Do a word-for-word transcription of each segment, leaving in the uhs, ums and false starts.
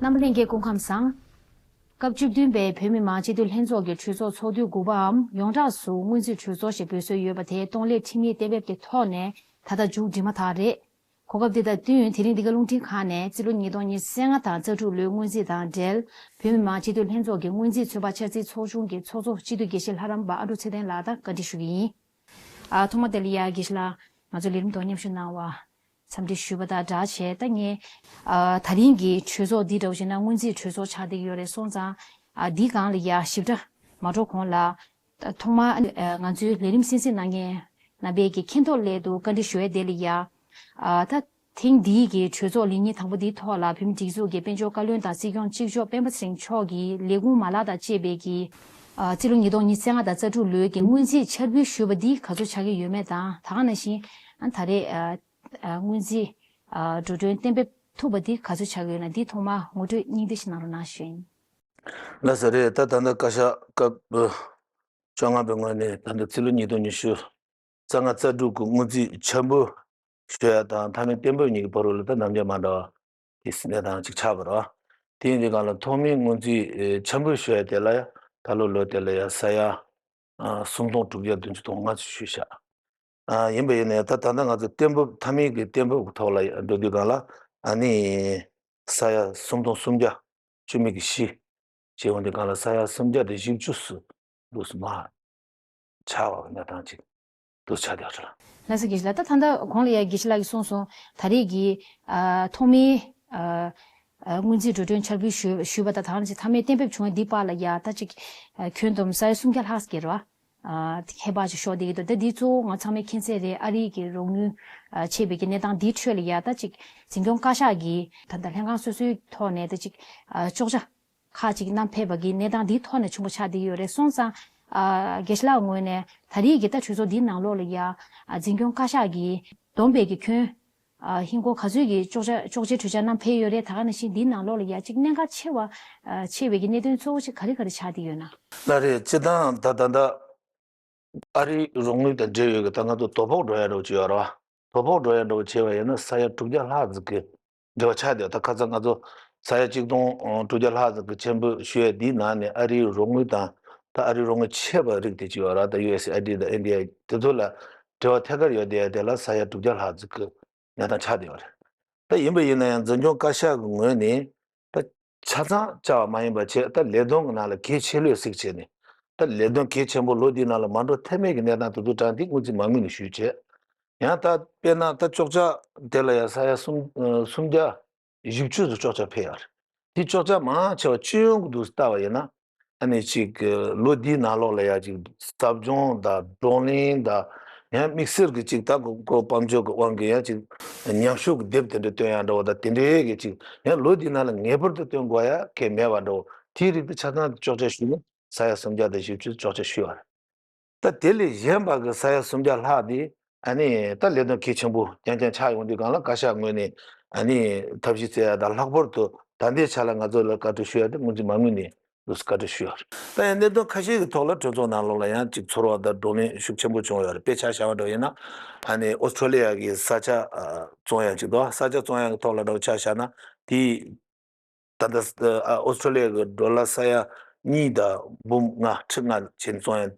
རྣམ་པ་ལྷན་རྒྱས་སྐུ་ཁམས་བཟང་། སྐབས་བཅུ་བདུན་པའི་བོད་མི་མང་སྤྱི་འཐུས་ལྷན་ཚོགས་ཀྱི་གྲོས་ཚོགས་ཚོགས་དུས་དགུ་པའམ་ཡོངས་གྲགས་སུ་སྔོན་རྩིས་གྲོས་ཚོགས་ཞེས་འབོད་སྲོལ་ཡོད་པ་དེ་གཏོང་ལེན་ཁྲིམས་ཡིག་གཏན་འབེབས་ཀྱི་ཐོག་ནས་ད་ལྟ་མཇུག་སྒྲིལ་མ་ཐག་རེད། གོ་སྐབས་འདི་དང་བསྟུན་དེ་རིང་འདི་ག་རླུང་འཕྲིན་ཁང་ནས་རྩིས་ལོ་ཉིས་སྟོང་ཉི་ཤུ་རྩ་ལྔ་དང་རྩ་དྲུག་ལོའི་སྔོན་རྩིས་དང་འབྲེལ་བོད་མི་མང་སྤྱི་འཐུས་ལྷན་ཚོགས་ཀྱི་སྔོན་རྩིས་ཚོད་དཔག་འཆར་རྩིས་ཚོགས་ཆུང་གི་ཚོགས་གཙོ་སྤྱི་འཐུས་དགེ་བཤེས་ལྷ་རམས་པ་ཨ་འབྲུག་ཚེ་བརྟན་ལགས་དང་བཀའ་འདྲི་ཞུ་གི་ཡིན། ཨ་ཐོག་མ་དེ་ལ་ཡ་དགེ་བཤེས་ལགས་ང་ཚོ་ལས་རིམ་དང་མཉམ་ཞུགས་གནང་བ། འཚམས་འདྲི་ཞུས་པ་དང་སྦྲགས་བྱས་ད་ངས་ཨ་ད་རིང་གི་གྲོས་ཚོགས་འདི་འདྲ་བོ་བྱས་ན་སྔོན་རྩིས་གྲོས་ཚོགས་ཆགས་བསྡད་ཀྱི་ཡོད་རེད་སོང་ཙང་ཨ་འདིའི་སྒང་ལ་ཡ་ཞིབ་ཕྲ་མ་འགྲོ་གོང་ལ་ད་ཐོག་མར་ཨ་ང་ཚོའི་ལས་རིམ་གསན་གཟིགས་གནང་མཁན་རྣམ་པས་ཀྱི་མཁྱེན་རྟོགས་སླད་དུ་བཀའ་འདྲི་ཞུ་ཡས་དེ་ལ་ཡ་ཨ་ད་ཐེངས་འདིའི་གི་གྲོས་ཚོགས་ལས་ཉིན་དང་པོ་འདིའི་ཐོག་ལ་བོད་མི་སྒྲིག་འཛུགས་ཀྱི་དཔལ་འབྱོར་བཀའ་བློན་དང་སྲིད་སྐྱོང་གཅིག་ལྕོགས་སྤེན་པ་ཚེ་རིང་མཆོག་གི་ལས་ཁུངས་མ་ལག་དང་བཅས་པའི་གི་ཨ་རྩིས་ལོ་ཉིས་སྟོང་ཉི་ཤུ་རྩ་ལྔ་དང་རྩ་དྲུག་ལོའི་གི་སྔོན་རྩིས་འཆར་འབུལ་ཞུས་པ་འདི་ག་ཚོད་ཆགས་ཀྱི་ཡོད་མེད་དང་ད་ག་ནང་བཞིན་ཨ་ད་རེས་ཨ། ཨ་སྔོན་རྩིས་ཨ་འགྲོ་གྲོན་གཏན་འབེབས་ཐུབ་པ་འདི་ག་ཚོད་ཆགས་ཀྱི་ཡོད་ན་འདི་ཐོག་མར་ངོ་སྤྲོད་སྙིང་བསྡུས་ཤིག་གནང་རོགས་གནང་ཞུ་ཡིན། ལགས་སོ་རེད། ད་ད་ལྟ་བཀའ་ཤག་སྐབས་བཅོ་ལྔ་པའི་ངོས་ནས་ད་ལྟ་རྩིས་ལོ་ཉིས་སྟོང་ཉི་ཤུ་རྩ་ལྔ་རྩ་དྲུག་གི་སྔོན་རྩིས་འཆར་འབུལ་ཞུ་ཡ་དང་མཐའ་མའི་གཏན་འབེབས་གཉིས་ཀྱི་བར་ལ་ད་ནམ་རྒྱུན་མ་འདྲ་བ་དེ་གནས་སྟངས་གཅིག་ཆགས་པ་རེད། དེ་ཡིན་དུས་གང་ལ་ཐོག་མའི་སྔོན་རྩིས་འཆར་འབུལ་ཞུ་ཡ་དེ་ལ་ཡ་ད་ལོ་ལོ་དེ་ལ་ཡ་ས་ཡ་སུམ་སྟོང་དྲུག་བརྒྱ་བདུན་ཅུ་དོན་ལྔ་ཞུས་བཞག་ཨ་ཡིན་པ་ཡིན་ནའི་ད་ད་ལྟ་ང་ཚོ་གཏན་འབེབས་མཐའ་མའི་གི་གཏན་འབེབས་ཀྱི་ཐོག་ལ་འགྲོ་དུས་སྒང་ལ་ཨ་ནི་ས་ཡ་སུམ་སྟོང་སུམ་བརྒྱ་བཅུ་མེད་ཀྱི་བཞི་བྱས་ཡོང་དུས་སྒང་ལ་ས་ཡ་སུམ་བརྒྱ་དང་བཞི་བཅུ་སུ་འདུག་སུ་མ་ཆག་པ་གི་གནས་སྟངས་ཅིག་འདུག་ཆགས་བསྡད་ཡོད་རེད། ལགས་སོ་དགེ་བཤེས་ལགས། ད་ད་ལྟ་གོང་ལ་ཡ་དགེ་བཤེས་ལགས་ཀྱིས་གསུངས་སོང་ད་རེས་ཀྱི་ཨ་ཐོག་མའི་ཨ་ཨ་སྔོན་རྩིས་འགྲོ་གྲོན་འཆར་འབུལ་ཞུས་ཞུས་པ་དང་ད་ནང་བཞིན་མཐའ་མའི་གཏན་འབེབས་བྱུང་བ་འདི་བར་ལ་ཡ་ད་ཅིག་ཨ་ཁྱོན་བསྡོམས་ས་ཡ་སུམ་བརྒྱ་ལྷག་ཙམ་ཀྱི་རེད་བ། ཨ་ཁྱད་པར་ཅིག་ཤོར་བསྡད་ཀྱི་འདུག་ད་འདི་གཙོ་བོ་ང་ཚང་མས་མཁྱེན་གསལ་རེད། ཨ་རི་གི་རོགས་དངུལ་ཨ་ཆད་པའི་གི་གནས་སྟངས་འདིའི་ཁྲོད་ལ་ཡ་ད་ཅིག་འཛིན་སྐྱོང་བཀའ་ཤག་གིས་ད་ལྟ་ལྷན་ཁང་སོ་སོའི་ཐོག་ནས་ད་ཅིག་ཨ་གཅོག་ཆ་ཁག་ཅིག་བསྣམས་ཕེབས་པ་གི་གནས་སྟངས་འདིའི་ཐོག་ནས་བྱུང་བ་ཆགས་བསྡད་ཀྱི་ཡོད་རེད་སོང་ཙང་ཨ་དགེ་བཤེས་ལགས་ངོས་ནས་ད་རེས་ཀྱི་ད་གྲོས་ཚོགས་འདིའི་ནང་ལོགས་ལ་ཡ་ཨ་འཛིན་སྐྱོང་བཀའ་ཤག་གིས་བསྡོམས་པའི་གི་ཁྱོན། ཨ་ཧིན་སྒོར་ག་ཚོད་ཀྱི་གཅོག་ཆ་གཅོག་ཆའི་གྲོས་འཆར་བསྣམས་ཕེབས་ཡོད་རེད། ད་ག་ནང་བཞིན་འདིའི་ནང་ལོགས་ལ་ཡ་གཅིག་གནད་འགག་ཆེ་བ་ཨ་ཆེ་བའི་གི་གནད་དོན་གཙོ་བོ་ཅིག་ག་རེ་ག་རེ་ཆགས་བསྡད་ཡོད་ན། ལགས་རེད། སྤྱིར་བཏང་ད་ད་ལྟ་ཨ་རིའི་རོགས་དངུལ་དང་འབྲེལ་ཡོད་གི་ད་ང་ཚོ་དོ་ཕོག་འགྲོ་ཡ་འདྲ་བོ་ཅིག་ཡོད་རེད་བ། དོ་ཕོག་འགྲོ་ཡ་འདྲ་བོ་བྱས་པ་ཡིན་ན་ས་ཡ་དྲུག་བརྒྱ་ལྷག་ཙམ་གི་འབྲེལ་བ་ཆགས་བསྡད་ཡོད། ད་ཁ་སང་ང་ཚོ་ས་ཡ་གཅིག་སྟོང་དྲུག་བརྒྱ་ལྷག་ཙམ་གི་ཆེན་པོ་ཞུ་ཡ་འདིའི་ནང་ནས་ཨ་རིའི་རོགས་དངུལ་དང་ད་ཨ་རིའི་རོགས་དངུལ་ཆད་པ་རིགས་དེ་ཅིག་ཡོད་རེད། ད་ཡུ་ཨེས་ཨེ་ཌི་དང་ཨེན་ཌི་ཨའི་དེ་ཚོ་ལ་འབྲེལ་བ་ཐད་ཀར་ཡོད་བསྡད་ཡ་དེ་ལ་ས་ཡ་དྲུག་བརྒྱ་ལྷག་ཙམ་གི་གནས་སྟངས་ཆགས་བསྡད་ཡོད་རེད། ད་ཡིན་པ་ཡིན་ན་ཡང་འཛིན་སྐྱོང་བཀའ་ཤག་གི་ངོས་ནས་ད་ཆ་ཚང་བཅའ་བ་མ་ཡིན་པ་བྱས་ད་ལས་དོན་གྱི་ནང་ལ་གལ་ཆེ་ལོས་གཟིགས་བྱས་ནས་ད་ལས་དོན་གལ་ཆེན་པོ་ལོ་འདིའི་ནང་ལ་མ་འགྲོ་ཐབས་མེད་ཀྱི་གནས་སྟངས་དེ་ཚོ་དྲངས་ཏེ་སྔོན་རྩིས་མ་དངུལ་ནས་ཞུས་བྱས། ཡང་ད་དཔེར་ན་ད་གཅོག་ཆ་དེ་ལ་ཡང་ས་ཡ་གསུམ་གསུམ་བརྒྱ་བཞི་བཅུ་ཙམ་གཅོག་ཆ་ཕེབས་ཡོད་རེད། དེ་གཅོག་ཆ་མང་ཆེ་བ་སྤྱི་ཡོངས་ཀྱི་འདུག་ལྟ་བ་ཡིན་ན། ཨ་ནི་ཅིག་ལོ་འདིའི་ནང་ལོགས་ལ་ཡ་ཅིག་ཟབ་སྦྱོང་དང་བགྲོ་གླེང་དང་ཡང་དམིགས་བསལ་གྱི་ཅིག་ད་གོ་གོ་དཔལ་འབྱོར་གྱི་དབང་གིས་ཡང་ཅིག་ཉམས་ཞིབ་ཀྱི་དེབ་དེ་འདྲ་བཏོན་ཡ་འདྲ་བོ་དང་དེ་འདྲའི་གི་ཅིག་ཡང་ལོ་འདིའི་ནང་ལ་ངེས་པར་དུ་བཏོན་དགོས་ཡ་གལ་མེད་པ་འདྲ་བོ་དེའི་རིགས་དེ་ཆ་ཚང་གཅོག་ཆ་ཞུས་ན་ས་ཡ་སུམ་བརྒྱ་དང་བཞི་བཅུ་གཅོག་ཆ་ཞུས་པ་རེད། ད་དེ་ལས་གཞན་པ་གི་ས་ཡ་སུམ་བརྒྱ་ལྷག་དེ་ཨ་ནི་ད་ལས་དོན་གལ་ཆེན་པོ་རྐྱང་རྐྱང་ཆགས་ཡོང་དུས་སྒང་ལ་བཀའ་ཤག་ངོས་ནས་ཨ་ནི་ཐབས་ཤེས་བཙལ་ཡ་དང་ལྷག་པར་དུ་ད་ལྟའི་ཆ་ལ་ང་ཚོ་ལ་བཀའ་འཁྲོལ་ཞུ་ཡ་དེ་སྔོན་རྩིས་མ་དངུལ་ནས་ལུགས་སུ་བཀའ་འཁྲོལ་ཞུ་ཡ་རེད། ད་ཡང་གནད་དོན་ཁ་ཤས་ཀྱི་ཐོག་ལ་གྲོས་ཚོགས་ནང་ལོགས་ལ་ཡང་ཅིག་ཚོར་བ་དང་བགྲོ་གླེང་ཤུགས་ཆེན་པོ་བྱུང་ཡོད་རེད། དཔེ་ཆ་བཞག་པ་འདྲ་ཡིན་ན་ཨ་ནི་ཨོ་སི་ཁྲུ་ལི་ཡ་གི་ས་ཆ་བཙོང་ཡ་ཅིག་འདུག་ས་ཆ་བཙོང་ཡ་གི་ཐོག་ལ་འདྲ་བོ་ཆ་བཞག་ན་དེ། ད་ལྟ་ཨ་ཨོ་སི་ཁྲུ་ལི་ཡ་གི་ཌོ་ལར་ས་ཡ་གཉིས་དང་འབུམ་ལྔ་ཁྲི་ལྔ་བྱས་ནས་བཙོང་ཡ་བྱས།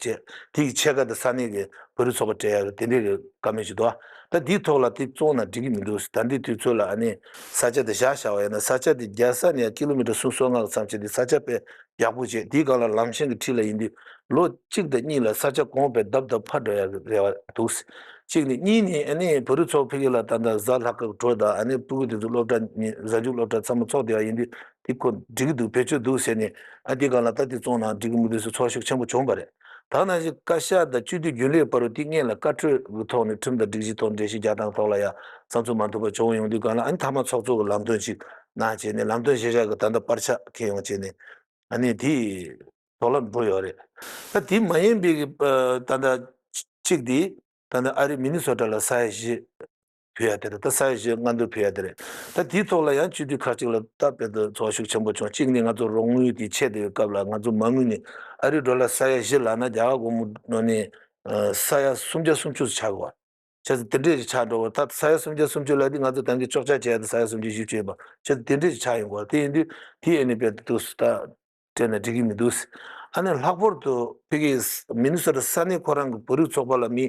དེ་གི་ཕྱེད་ཀ་དེ་ས་གནས་ཀྱི་བོད་རིགས་ཚོགས་པ་སྤྲད་ཡ་གི་དེ་འདྲའི་གི་བཀའ་མོལ་ཞིག་འདུག་ད་དེའི་ཐོག་ལ་དེ་བཙོང་ན་འགྲིག་གི་མི་འདུག་ད་ལྟའི་དུས་ཚོད་ལ་ཨ་ནི་ས་ཆ་དེ་བཞག་བཞག་པ་ཡིན་ན་ས་ཆ་དེ་རྒྱལ་ས་ནས་ཀི་ལོ་མི་ཊར་སུམ་ཅུ་སོ་ལྔ་གི་མཚམས་བྱས་ཏེ་ས་ཆ་དཔེ་ཡག་པོ་བྱས། དེའི་སྒང་ལ་ལམ་ཆེན་གྱི་འཁྲིས་ལ་ཡིན་དུས་ལོ་གཅིག་དང་གཉིས་ལ་ས་ཆ་གོང་དཔེ་ལྡབ་ལྡབ་འཕར་འགྲོ་ཡ་གི་རེ་བ་འདུག་གཅིག་ནི། གཉིས་ནི་ཨ་ནི་བོད་རིགས་ཚོགས་ཕ་གི་ལ་ད་ལྟ་གཟའ་ལྷག་དཀར་གྲོ་དང་ཨ་ནི་སྤུ་གུ་དེ་ཚོ་སློབ་གྲྭ་ནི་གཟའ་མཇུག་སློབ་གྲྭ་ཚང་མ་ཚོགས་བསྡད་པ་ཡིན་དུས་དེ་ཁོ་འགྲིག་གི་འདུག་བེད་སྤྱོད་འདུག་ཟེར་ནས་ཨ་དེ་སྒང་ལ་ད་དེ་བཙོང་ན་འགྲིག་གི་མི་འདུག་ཟེར་ཚོར་ཤུགས་ཆེན་པོ་བྱུང་བ་རེད། ད་ནང་བཞིན་བཀའ་ཤག་དང་སྤྱི་འཐུས་རྒྱུན་ལས་བར་དུ་དེ་སྔོན་ལ་བཀའ་འཁྲོལ་གྱི་ཐོག་ནས་ཁྲིམས་དང་སྒྲིག་གཞིའི་ཐོག་འགྲེལ་བཤད་རྒྱག་སྟངས་ཐོག་ལ་ཡ་བསམ་ཚུལ་མ་མཐུན་པ་བྱུང་ཡོང་དུས་སྒང་ལ་ཨ་ནི་མཐའ་མ་ཚོགས་གཙོ་གི་ལམ་སྟོན་ཅིག་གནང་བྱས་ནས་ལམ་སྟོན་གཞིར་བཞག་གི་ད་ལྟ་པར་ཆ་འཁྱེར་ཡོང་བྱས་ནས། ཨ་ནི་དེ་ཐོག་ལ་འགྲོ་ཡོད་རེད། ད་དེ་མ་ཡིན་པའི་གི་ཨ་ད་ལྟ་གཅིག་དེ་ད་ལྟ་ཨ་རི་མི་ནི་སོ་ཊ་ལ་ས་ཡ་བཞི་ཕུལ་ཡ་དེ་རེད། ད་ས་ཡ་བཞི་སྔ་འདུར་ཕུལ་ཡ་དེ་རེད། ད་དེའི་ཐོག་ལ་ཡང་སྤྱི་འཐུས་ཁག་ཅིག་ལ་ད་དཔེ་ད་ཚོར་ཤུགས་ཆེན་པོ་བྱུང་། གཅིག་ནི་ང་ཚོ་རོགས་དངུལ་དེ་ཆད་བསྡད་པའི་སྐབས་ལ་ང་ཚོ་མ་དངུལ་ནས་ཨ་རི་ཌོ་ལར་ས་ཡ་བཞི་ལབ་ན་རྒྱ་གར་སྒོར་མོ་ནས་ཨ་ས་ཡ་སུམ་བརྒྱ་སུམ་ཅུ་ཙམ་ཆགས་ཀྱི་ཡོད། བྱས་ཙང་དེ་འདྲས་ཀྱི་ཆགས་འགྲོ་བ། ད་ས་ཡ་སུམ་བརྒྱ་སུམ་ཅུ་ལབ་དུས་ང་ཚོ་ད་གིན་གཅོག་ཆ་བྱས་ཏེ་ས་ཡ་སུམ་ཅུ་བཞི་བཅུ་ཡིན་པ། བྱས་ཙང་དེ་འདྲས་ཀྱི་ཆགས་ཡོང་གི་རེད། དེ་ཡིན་དུས་དེ་ཨེ་ནི་དཔེ་འདུག་ད་སྤྲད་ན་འགྲིག་གི་མི་འདུག་ཨ་ནི་ལྷག་པར་དུ་ཕ་གི་མི་ནི་སོ་ཊ་ས་གནས་ཁོ་རང་གི་བོད་རིགས་ཚོགས་པ་ལ་མི་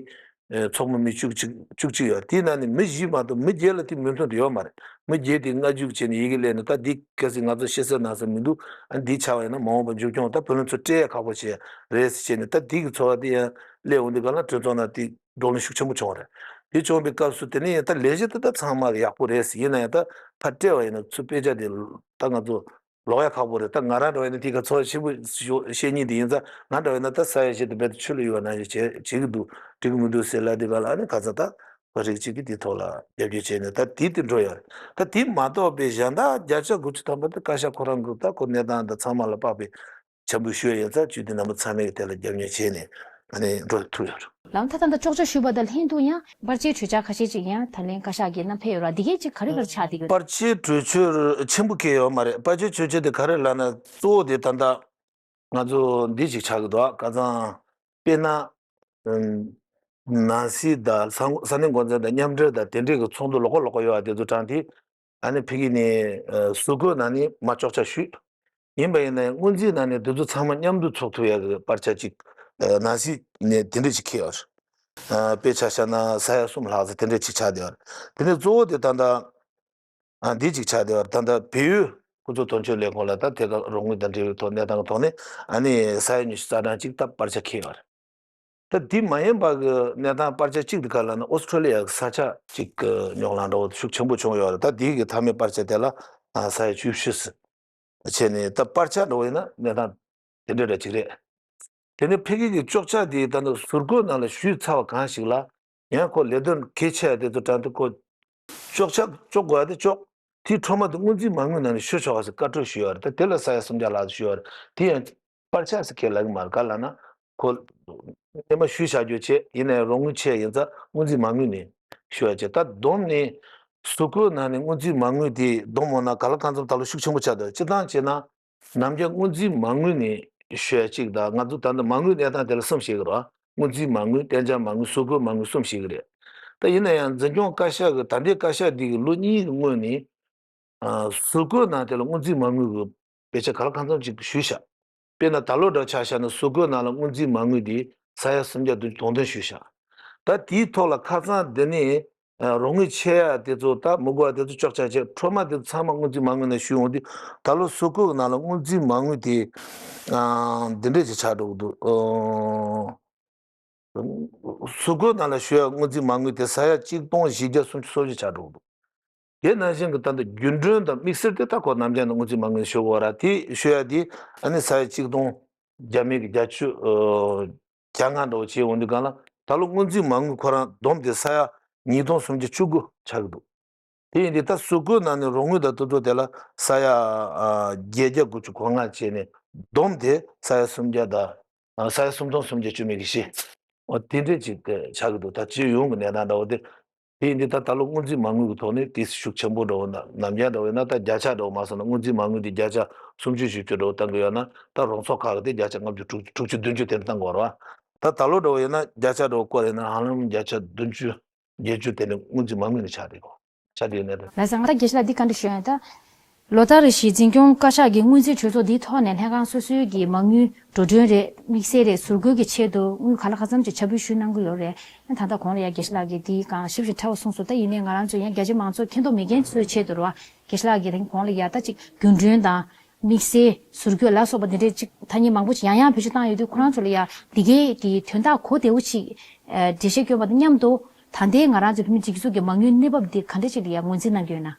ཚོགས་མི་མི་བཅུ་གཅིག་བཅུ་གཅིག་ཡོད། དེའི་ནང་ནས་མི་བཞི་མ་གཏོགས་མི་བརྒྱད་ལ་དེ་མོས་མཐུན་དུ་ཡོད་མ་རེད། མི་བརྒྱད་དེ་སྔ་འཇུག་བྱས་ནས་ཡི་གེ་སླེབས་ནས། ད་འདི་གལ་སྲིད་ང་ཚོ་ཤེས་གསལ་ན་ས་མི་འདུག་ཨ་འདི་ཆགས་པ་ཡིན་ན་མ་འོངས་པ་འཛུགས་སྐྱོང་ད་བུ་ལོན་ཚོ་སྤྲད་ཡ་ཁག་པོ་བྱས་རེད་ཟེར་བྱས་ནས། ད་འདི་གི་ཚོར་བ་དེ་ཡང་སླེབས་འོང་དུས་ག་ལ་གྲོས་ཚོགས་ནང་དེ་བགྲོ་གླེང་ཤུགས་ཆེན་པོ་བྱུང་བ་རེད། དེ་བྱུང་བའི་སྐབས་སུ་དེ་ནས་ཡང་ད་ལས་གཞི་དེ་ད་ཚང་མ་ཡག་པོ་རེད་ཟེར། ཡིན་ན་ཡང་ད་ཕར་སྤྲད་པ་ཡིན་ན་ཚུར་དཔེ་ཆ་དེ་ད་ང་ཚོ་ལོག་ཡ་ཁག་པོ་རེད། ད་ང་རང་འདྲ་བ་ཡིན་ན་དེ་ག་ཚོར་བ་ཆེན་པོ་ཞིག་བཤད་སྙིང་དེ་ཡིན་ཙང་། ང་འདྲ་བ་ཡིན་ན་ད་ས་ཡ་བཞི་དེ་རྦད་དེ་ཆུ་ལ་གཡུག་པ་ནང་བཞིན་བྱེད་བྱེད་ཀྱི་འདུག་འགྲིག་གི་མི་འདུག་ཟེར་ལབ་དུས་ག་ལ། ཨ་ནི་ཁ་སང་ད་བོད་རིགས་གཅིག་གིས་དེའི་ཐོག་ལ་རྒྱབ་སྐྱོར་བྱས་ནས་ད་དེ་དེ་འགྲོ་ཡོད་རེད། ད་དེ་མ་གཏོགས་པའི་གཞན་དག་བརྒྱ་ཆ་དགུ་བཅུ་ཐམ་པ་དེ་བཀའ་ཤག་ཁོ་རང་གི་ད་ཁོ་གནས་སྟངས་དང་ཚང་མ་ལ་དཔག་པའི་འཆར་འབུལ་ཞུ་ཡ་ཡིན་ཙང་། བཅུད་དེ་རྣམ་པ་ཚང་མས་དེ་ལ་རྒྱབ་སྐྱོར་བྱས་ནས་ཨ་ནི་འགྲོ་ཐུབ་ཡོད་རེད། ལམ་ཐ་ཐ་ད་གཅོག་ཆ་ཞུས་པ་དང་ལྷན་དུ་ཡང་པར་ཆས་གྲོས་འཆར་ཁ་ཤས་ཅིག་ཡང་ད་ལན་བཀའ་ཤག་གི་མནའ་ཕེབས་ཡོད་ར། འདི་གས་ཅིག་ག་རེ་ག་རེ་ཆགས་བསྡད་ཡོད། པར་ཆས་གྲོས་ཆོད་ཆེན་པོ་གང་ཡང་ཡོད་མ་རེད། པར་ཆས་གྲོས་ཆོད་དེ་ག་རེ་ལབ་ན། གཙོ་བོ་དེ་ད་ལྟ་ང་ཚོ་འདི་ཅིག་ཆགས་ཀྱི་འདུག་ཨ། ཁ་སང་དཔེར་ན་ཨམ་ནང་སྲིད་དང་ས་ས་གནས་འགོ་འཛིན་དང་མཉམ་འབྲེལ་དང་དེ་འདྲས་ཀྱི་ཚོགས་འདུ་ལོགས་ཀ་ལོགས་ཀ་ཡོད་པ་དེ་ཚོ་དྲངས་ཏེ། ཨ་ནི་ཕ་གི་ནས་ཨ་ཟུར་བཀོད་ནང་ནས་མར་གཅོག་ཆ་ཞུས། ཡིན་པ་ཡིན་ན་ཡང་སྔོན་རྩིས་ནང་ནས་དེ་ཚོ་ཚང་མ་མཉམ་དུ་ཚོགས་ཐུབ་ཡག་གི་པར་ཆ་གཅིག་ཨ་ནང་སྲིད་ནས་དེ་འདྲ་ཞིག་འཁྱེར་ཡོད་རེད། ཨ་དཔེ་ཆ་བཞག་ན་ས་ཡ་གསུམ་ལྷག་ཙམ་དེ་འདྲ་ཞིག་ཆགས་བསྡད་ཡོད་རེད། དེ་ནས་གཙོ་བོ་དེ་ད་ལྟ་ཨ་འདི་ཅིག་ཆགས་བསྡད་པ་རེད། ད་ལྟ་བལ་ཡུལ་སྐུ་ཚབ་དོན་གཅོད་ལས་ཁུངས་ལ་ད་ཐད་ཀར་རོགས་དངུལ་དང་འབྲེལ་བའི་ཐོག་གནས་སྟངས་ཀྱི་ཐོག་ནས་ཨ་ནི་ས་ཡ་ཉི་ཤུ་རྩ་གྲངས་ཅིག་ད་པར་ཆ་འཁྱེར་ཡོད་རེད། ད་འདི་མ་ཡིན་པ་གི་གནས་སྟངས་པར་ཆ་གཅིག་དེ་ག་ལབ་ན། ཨོ་སི་ཁྲུ་ལི་ཡ་གི་ས་ཆ་གཅིག་གི་རྙོག་གླེང་འདྲ་བོ་ཤུགས་ཆེན་པོ་བྱུང་ཡོད་རེད། ད་འདི་གི་མཐའ་མའི་པར་ཆ་དེ་ལ་ཨ་ས་ཡ་བཅུ་བཞི་ཟེར། བྱས་ནས་ད་པར་ཆ་འདྲ་བོ་ཡིན་ན་གནས་སྟངས་དེ་འདྲ་འདྲ་ཅིག་རེད། དེ་ནས་ཕ་གི་གི་གཅོག་ཆ་དེ་ད་ནི་ཟུར་བཀོད་ནང་ལ་ཞུས་ཚར་བ་གང་ཞིག་ལ་ཡང་ཁོ་ལས་དོན་གལ་ཆེ་བ་དེ་ཚོ་དྲངས་ཏེ། ཁོ་གཅོག་ཆ་གཅོག་དགོས་པ་དེ་གཅོག་དེའི་འཕྲོ་མ་དེ་སྔོན་རྩིས་མ་དངུལ་ནང་ནས་ཞུ་ཆོག་པ་ཟེར་བཀའ་འཁྲོལ་ཞུས་ཡོད་རེད། ད་དེ་ལ་ས་ཡ་སུམ་བརྒྱ་ལྷག་ཙམ་ཞུས་ཡོད་རེད། དེ་ཡང་པར་ཆ་ཟེར་ཁས་ལེན་གྱི་མ་རེད། ག་ལབ་ན་ཁོ་སྔོན་མ་ཞུས་བཞག་རྒྱུ་བྱས། ཡིན་ན་ཡང་རོགས་དངུལ་ཆེ་ཡིན་ཙང་སྔོན་རྩིས་མ་དངུལ་ནས་ཞུ་ཡ་བྱས། ད་བསྡོམས་ནས་ཟུར་བཀོད་ནང་ནས་སྔོན་རྩིས་མ་དངུལ་དེ་བསྡོམས་འོང་ན་ག་ལ་གང་འཚམ་ད་ལོ་ཤུགས་ཆེན་པོ་ཆགས་འདུག་སྤྱིར་བཏང་བྱས་ན། ནམ་རྒྱུན་སྔོན་རྩིས་མ་དངུལ་ནས་ཞུ་ཡ་གཅིག་དང་། ང་ཚོ་ད་ལྟ་མ་དངུལ་གནས་སྟངས་དེ་ལ་གསུམ་བཤད་ཀྱི་རེད་བ། སྔོན་རྩིས་མ་དངུལ། གཏན་འཇགས་མ་དངུལ། ཟུར་བཀོད་མ་དངུལ་གསུམ་བཤད་ཀྱི་རེད། ད་ཡིན་ན་ཡང་འཛིན་སྐྱོང་བཀའ་ཤག་གི་ད་ལྟའི་བཀའ་ཤག་འདི་གི་ལོ་གཉིས་ཀྱི་སྔོན་ནས་ཨ་ཟུར་བཀོད་ནང་དེ་ལ་སྔོན་རྩིས་མ་དངུལ་གྱི་དཔེ་ཆ་ག་ལ་གང་འཚམ་ཅིག་ཞུས་བཞག་དཔེར་ན་ད་ལོ་འདྲ་ཆ་བཞག་ན་ཟུར་བཀོད་ནང་ལ་སྔོན་རྩིས་མ་དངུལ་དེ་ས་ཡ་སུམ་བརྒྱ་བདུན་ཅུ་དོན་བདུན་ཞུས་བཞག་ད་དེའི་ཐོག་ལ་ཁ་སང་འདི་ནས་ཨ་རོགས་དངུལ་ཆད་ཡ་དེ་ཚོ། ད་མི་དགོས་པ་དེ་ཚོ་གཅོག་ཆ་བྱས། འཕྲོ་མ་དེ་ཚོ་ཚང་མ་སྔོན་རྩིས་མ་དངུལ་ནང་ཞུས་འོང་དུས། ད་ལོ་ཟུར་བཀོད་ནང་ལ་སྔོན་རྩིས་མ་དངུལ་དེ་ཨ་འདི་འདྲས་ཅིག་ཆགས་འགྲོ་གི་འདུག་ཨ་ཟུར་བཀོད་ནང་ལ་ཞུ་ཡ་སྔོན་རྩིས་མ་དངུལ་དེ་ས་ཡ་གཅིག་སྟོང་བཞི་བརྒྱ་སུམ་ཅུ་སོ་བཞི་ཆགས་འགྲོ་གི་འདུག་དེ་ནང་བཞིན་གྱི་ད་ལྟ་རྒྱུན་གྲོན་དང་དམིགས་བསལ་དེ་ད་ཁོ་ནམ་རྒྱུན་ནས་སྔོན་རྩིས་མ་དངུལ་ཞུ་དགོས་ར། དེ་ཞུ་ཡ་དེ་ཨ་ནི་ས་ཡ་གཅིག་སྟོང་བརྒྱ་མེད་ཀྱི་བརྒྱད་ཅུ་ཨ་གྱ་ལྔ་འདྲ་བོ་བྱས་འོང་དུས་སྒང་ལ། ད་ལོ་སྔོན་རྩིས་མ་དངུལ་ཁོ་རང་བསྡོམས་ཏེ་ས་ཡ་ཉིས་སྟོང་སུམ་བརྒྱ་བཅུ་དགུ་ཆགས་ཀྱི་འདུག་དེ་ཡིན་དུས་ད་ཟུར་བཀོད་ནང་ནས་རོགས་དངུལ་དང་དེ་ཚོ་དེ་ལ་ས་ཡ་ཨ་བརྒྱད་བརྒྱ་དགུ་བཅུ་གོ་ལྔ་བྱས་ནས་བསྡོམས་ཏེ་ས་ཡ་སུམ་བརྒྱ་དང་ཨ་ས་ཡ་སུམ་སྟོང་སུམ་བརྒྱ་བཅུ་མེད་ཀྱི་བཞི། འོ་དེ་འདྲས་ཅིག་ཆགས་ཀྱི་འདུག་ད་སྤྱི་ཡོངས་ཀྱི་གནས་སྟངས་འདྲ་བོ་དེ། དེ་ཡིན་དུས་ད་ད་ལོ་སྔོན་རྩིས་མ་དངུལ་གྱི་ཐོག་ནས་དེ་ཤུགས་ཆེན་པོ་འགྲོ་བ། ན་ནམ་རྒྱུན་འདྲ་བོ་ཡིན་ན་ད་བརྒྱ་ཆ་འདྲ་བོ་མ་སོང་ན། སྔོན་རྩིས་མ་དངུལ་དེ་བརྒྱ་ཆ་སུམ་ཅུ་བཞི་བཅུ་འདྲ་བོ་བཏང་གི་ཡོད་ན། ད་རང་ཚོགས་ཁག་གི་དེ་བརྒྱ་ཆ་ལྔ་བཅུ་དྲུག་ཅུ་དྲུག་ཅུ་བདུན་ཅུ་དེ་འདྲ་བཏང་གི་ཡོད་རེད་བ། ད་ད་ལོ་འདྲ་བོ་ཡིན་ན་བརྒྱ་ཆ་འདྲ་བོ་བསྐོར་ཡིན་ན་ཧ་ལམ་བརྒྱ་ཆ་བདུན་ཅུ་བརྒྱད་ཅུ་དེ་ནས་སྔོན་རྩིས་མ་དངུལ་ནས་ཆགས་བསྡད་ཡོད། ཆགས་བསྡད་ཡོད་གནས་སྟངས། ལགས་སོ། ང་ད་དགེ་བཤེས་ལགས་འདི་བཀའ་འདྲི་ཞུ་ཡ་ཡིན། ད་ལོ་ལྟར་བཞིན་འཛིན་སྐྱོང་བཀའ་ཤག་གི་སྔོན་རྩིས་གྲོས་ཚོགས་འདིའི་ཐོག་ནས་ལྷན་ཁང་སོ་སོའི་གི་མ་དངུལ་འགྲོ་གྲོན་རེད། དམིགས་བསལ་རེད། ཟུར་བཀོད་ཀྱི་ཆེད་དུ་དངུལ་ག་ལ་ག་ཚོད་ཅིག་ཆ་འབུལ་ཞུས་གནང་གི་ཡོད་རེད། ད་ལྟ་གོང་ལ་ཡ་དགེ་བཤེས་ལགས་ཀྱིས་འདིའི་སྒང་ཞིབ་ཞིབ་ཕྲ་བ་གསུངས་སོང་། ད་ཡིན་ནའི་ང་རང་ཚོ་ཡང་རྒྱ་ཆེ་མང་ཚོགས་མཁྱེན་རྟོགས་མེད་མཁན་ཚོའི་ཆེད་དུ་རེད་བ། དགེ་བཤེས་ལགས་ཀྱིས་ད་གོང་ལ་ཡ་ད་ཅིག་རྒྱུན་གྲོན་དང་དམིགས་བསལ་ཟུར་བཀོད་ལ་སོགས་པ་འདི་འདྲའི་ཅིག་ཐ་སྙད་མང་པོ་ཅིག་ཡང་ཡང་བེད་སྤྱོད་བཏང་ཡོད་དུས། ཁོ་རང་ཚོ་ལ་ཡ་འདི་གའི་གི་དོན་དག་གོ་བདེ་བོ་ཅིག་ཨ་འགྲེལ་བཤད་སྐྱོན་པ་དང་མཉམ་དུ། ད་ལྟའི་ང་རང་ཚོའི་བོད་མི་སྒྲིག་འཛུགས་ཀྱི་མ་དངུལ་གནས་བབ་འདི་ག་འདྲ་ཅིག་ལ་ཡ་ངོས་འཛིན་གནང་གི་ཡོད་ན།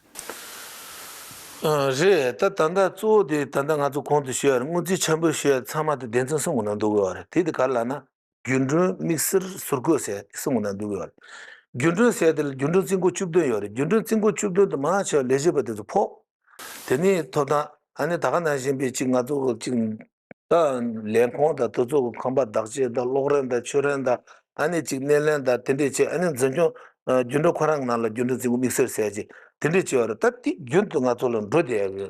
ཨ་རེད། ད་ད་ལྟ་གཙོ་བོ་དེ་ད་ལྟ་ང་ཚོ་གོང་དུ་ཞུས་པ་རེད། སྔོན་རྩིས་ཆ་འབུལ་ཞུ་ཡ་ཚང་མ་དེ་སྡེ་ཚན་གསུམ་གྱི་ནང་འདུ་གི་ཡོད་རེད། དེ་དེ་ག་རེ་ལབ་ན། རྒྱུན་གྲོན། དམིགས་བསལ་ཟུར་བཀོད་ཟེར་གསུམ་གྱི་ནང་འདུ་གི་ཡོད་རེད། རྒྱུན་གྲོན་ཟེར་དེ་ལ་རྒྱུན་གྲོན་རྩིས་འགོ་བཅུ་བདུན་ཡོད་རེད། རྒྱུན་གྲོན་རྩིས་འགོ་བཅུ་བདུན་དུ་མང་ཆེ་བ་ལས་བྱེད་པ་དེ་ཚོ་ཕོགས། དེ་ནས་ཐོབ་ཐང་། ཨ་ནི་ད་ག་ནང་བཞིན་པའི་ཅིག་ང་ཚོ་ཅིག་ད་ལས་ཁུངས་དང་དེ་ཚོ་གི་ཁང་པ་བདག་གཅེས་དང་གློག་རིན་དང་ཆུ་རིན་དང་། ཨ་ནི་ཅིག་སྣེ་ལེན་དང་དེ་འདྲས་བྱས། ཨ་ནི་འཛིན་སྐྱོང་ཨ་རྒྱུན་གྲོན་ཁོ་རང་གི་ནང་ལ་རྒྱུན་གྲོན་རྩིས་འགོ་དམིགས་བསལ་ཟེར་ཅིག་དེ་འདྲས་བྱས་ཡོད་རེད། ད་དེ་རྒྱུན་དུ་ང་ཚོ་ལ་འགྲོ་བསྡད་ཡ་གི་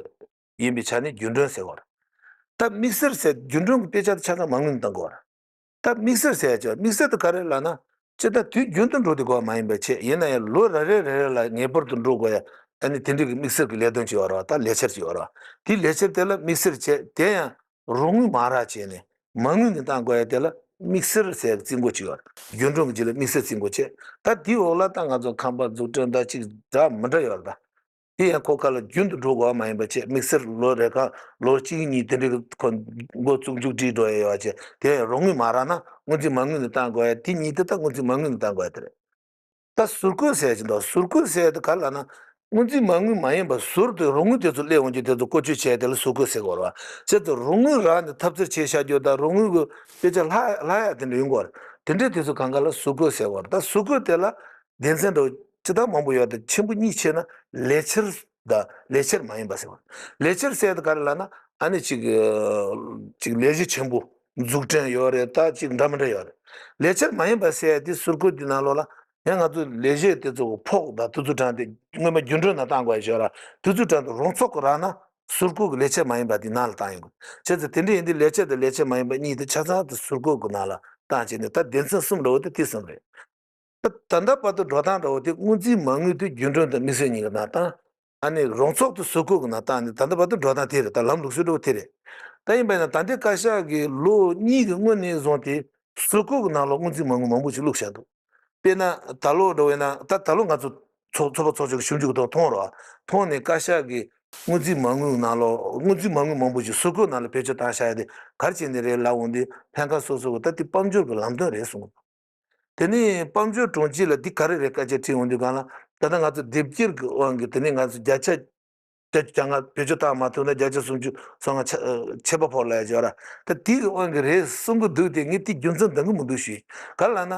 ཡིན་པའི་ཆ་ནས་རྒྱུན་གྲོན་ཟེར་བ་རེད། ད་དམིགས་བསལ་ཟེར། རྒྱུན་གྲོན་གྱི་དཔེ་ཆ་དེ་ཆ་ཚང་མ་དངུལ་ནས་བཏང་དགོས་པ་རེད། ད་དམིགས་བསལ་ཟེར་ཡ་ཅིག་དམིགས་བསལ་དེ་ག་རེ་ལབ་ན། སྤྱིར་བཏང་དུས་རྒྱུན་དུ་འགྲོ་དེ་དགོས་པ་མ་ཡིན་པ་བྱས། ཡིན་ན་ཡང་ལོ་རེ་རེ་རེ་རེ་ལ་ངེས་པར་དུ་འགྲོ་དགོས་ཡ། ཨ་ནི་དེ་འདྲའི་གི་དམིགས་བསལ་གྱི་ལས་དོན་ཅིག་ཡོད་རེད་བ། ད་ལས་འཆར་ཅིག་ཡོད་རེད་བ། དེའི་ལས་འཆར་དེ་ལ་དམིགས་བསལ་བྱས། དེ་ཡང་རོགས་དངུལ་མ་རག་བྱས་ནས་མ་དངུལ་ནས་བཏང་དགོས་ཡ་དེ་ལ་དམིགས་བསལ་ཟེར་རྩིས་འགོ་ཅིག་ཡོད་རེད། རྒྱུན་གྲོན་གྱི་རྗེས་ལ་དམིགས་བསལ་རྩིས་འགོ་བྱས། ད་དེའི་འོག་ལ་ད་ང་ཚོ་ཁང་པ་འཛུགས་སྐྲུན་དང་ཅིག་འདྲ་མི་འདྲ་ཡོད་རེད། ད་དེ་ཡང་ཁོ་ཁ་ལ་རྒྱུན་དུ་འགྲོ་དགོས་པ་མ་ཡིན་པ་བྱས། དམིགས་བསལ་ལོ་རེ་གང་ལོ་གཅིག་གཉིས་དེ་འདྲའི་ཁོ་འགོ་བཙུགས་མཇུག་སྒྲིལ་འགྲོ་ཡ་ཡོད་བྱས། དེ་ཡང་རོགས་དངུལ་མ་རག་ན་སྔོན་རྩིས་མ་དངུལ་ནས་བཏང་དགོས་ཡ། དེ་གཉིས་དེ་ད་སྔོན་རྩིས་མ་དངུལ་ནས་བཏང་དགོས་ཡ་དེ་རེད། ད་ཟུར་བཀོལ་ཟེར་གྱི་འདུག་ཟུར་བཀོལ་ཟེར་དེ་ག་ལ་ན། སྔོན་རྩིས་མ་དངུལ་མ་ཡིན་པ་ཟུར་དུ་རོགས་དངུལ་དེ་ཚོ་སླེབས་འོང་རྒྱུ་དེ་ཚོ་བཀོལ་སྤྱོད་བྱས་དེ་ལ་ཟུར་བཀོལ་ཟེར་དགོས་རེད་བ། བྱས་ཙང་རོགས་དངུལ་རག་ནས་ཐབས་རྩལ་བྱས་བཞག་རྒྱུ་དང་། རོགས་དངུལ་གྱི་དཔེ་ཆ་ལྷག་ལྷག་ཡ་དེ་འདྲ་ཡོང་གི་རེད། དེ་འདྲའི་དེ་ཚོ་གང་ག་ལ་ཟུར་བཀོལ་ཟེར་དགོས་རེད། ད་ཟུར་བཀོལ་དེ་ལ་སྡེ་ཚན་འདྲ་བོ་ཅི་ལྟར་མང་པོ་ཡོད་དེ། ཆེན་པོ་གཉིས་ཕྱེ་ན། ལས་འཆར་དང་ལས་འཆར་མ་ཡིན་པ་ཟེར་བ། ལས་འཆར་ཟེར་དེ་ག་རེ་ལབ་ན། ཨ་ནི་ཅིག་ཅིག་ལས་གཞི་ཆེན་པོ་འཛུགས་སྐྲུན་ཡོད་རེད། ད་ཅིག་འདྲ་མི་འདྲ་ཡོད་རེད། ལས་འཆར་མ་ཡིན་པ་ཟེར་དེ་ཟུར་བཀོལ་དེ་ནང་ལོགས་ལ་ཡང་ང་ཚོ་ལས་གཞི་དེ་ཚོ་ཕོགས་དང་དུས་ཚོད་གྲངས་དེ་སྔོན་མ་རྒྱུན་གྲོན་ནང་བཏང་དགོས་ཡ་ཡོད་ར། དུས་ཚོད་གྲངས་དེ་རོགས་ཚོགས་ཀྱི་རག་ན་ཟུར་བཀོལ་གྱི་ལས་འཆར་མ་ཡིན་པ་དེ་ནང་ལ་བཏང་ཡོང་གི། བྱས་ཙང་དེ་འདྲ་ཡིན་དུས་ལས་འཆར་དང་ལས་འཆར་མ་ཡིན་པ་གཉིས་དེ་ཆ་ཚང་དེ་ཟུར་བཀོལ་གྱི་ནང་ལ་བཏང་བྱས་ནས། ད་སྡེ་ཚན་གསུམ་འདྲ་བོ་དེ་དེ་གསུམ་རེད། ད་ད་ལྟ་བར་དུ་འགྲོ་སྟངས་འདྲ་བོ་དེ། སྔོན་རྩིས་མ་དངུལ་དེ་རྒྱུན་གྲོན་དང་དམིགས་བསལ་གཉིས་ཀྱི་ནང་བཏང་། ཨ་ནི་རོགས་ཚོགས་དེ་ཟུར་བཀོལ་གྱི་ནང་བཏང་ནས། ད་ལྟ་བར་དུ་འགྲོ་སྟངས་དེ་རེད། ད་ལམ་ལུགས་སྲོལ་འདྲ་བོ་དེ་རེད། ད་ཡིན་པ་ཡིན་ན་ད་ལྟའི་བཀའ་ཤག་གིས་ལོ་གཉིས་ཀྱི་སྔོན་ནས་བཟུང་སྟེ་ཟུར་བཀོལ་གྱི་ནང་ལོགས་སྔོན་རྩིས་མ་དངུལ་མང་པོ་ཞིག་བླུགས་བཞག་འདུག་དཔེར་ན་ད་ལོ་འདྲ་བོ་ཡིན་ན། ད་ད་ལོ་ང་ཚོ་ཚོགས་ཚོགས་པ་ཚོགས་ཆུང་གི་ཞིབ་འཇུག་ཐོག་མཐོང་རོགས། མཐོང་ནས་བཀའ་ཤག་གིས་སྔོན་རྩིས་མ་དངུལ་ནང་ལོགས། སྔོན་རྩིས་མ་དངུལ་མང་པོ་ཞིག་ཟུར་བཀོལ་ནང་ལ་བེད་སྤྱོད་བཏང་བཞག་ཡ་དེ་ག་རེ་བྱས་ནས་རེད་ལབ་འོང་དུས། ལྷན་ཁག་སོ་སོ་གི་ད་དེ་དཔལ་འབྱོར་གྱི་ལམ་སྟོན་རེད་གསུངས། དེ་ནས་དཔལ་འབྱོར་དྲུང་ཆེ་ལ་འདི་ག་རེ་རེད་བཀའ་རྒྱ་དྲིས་འོང་དུས་སྒང་ལ། ད་ལྟ་ང་ཚོ་སྡེབ་སྐྱེལ་གྱི་དབང་གིས། དེ་ནས་ང་ཚོ་བརྒྱ་ཆ་བརྒྱ་ཆ་བརྒྱ་ལྔ་བེད་སྤྱོད་བཏང་མ་ཐུབ་ན་བརྒྱ་ཆ་སུམ་ཅུ་སོ་ལྔ་ཆ་ཆད་པ་ཕོག་ལབ་ཡ་ཅིག་ཡོད་ར། ད་དེ་གི་དབང་གིས་རེད་གསུང་གི་འདུག་སྟེ། ངས་དེ་རྒྱུ་མཚན་འདང་གི་མི་འདུག་ཞུས། ག་རེ་ལབ་ན།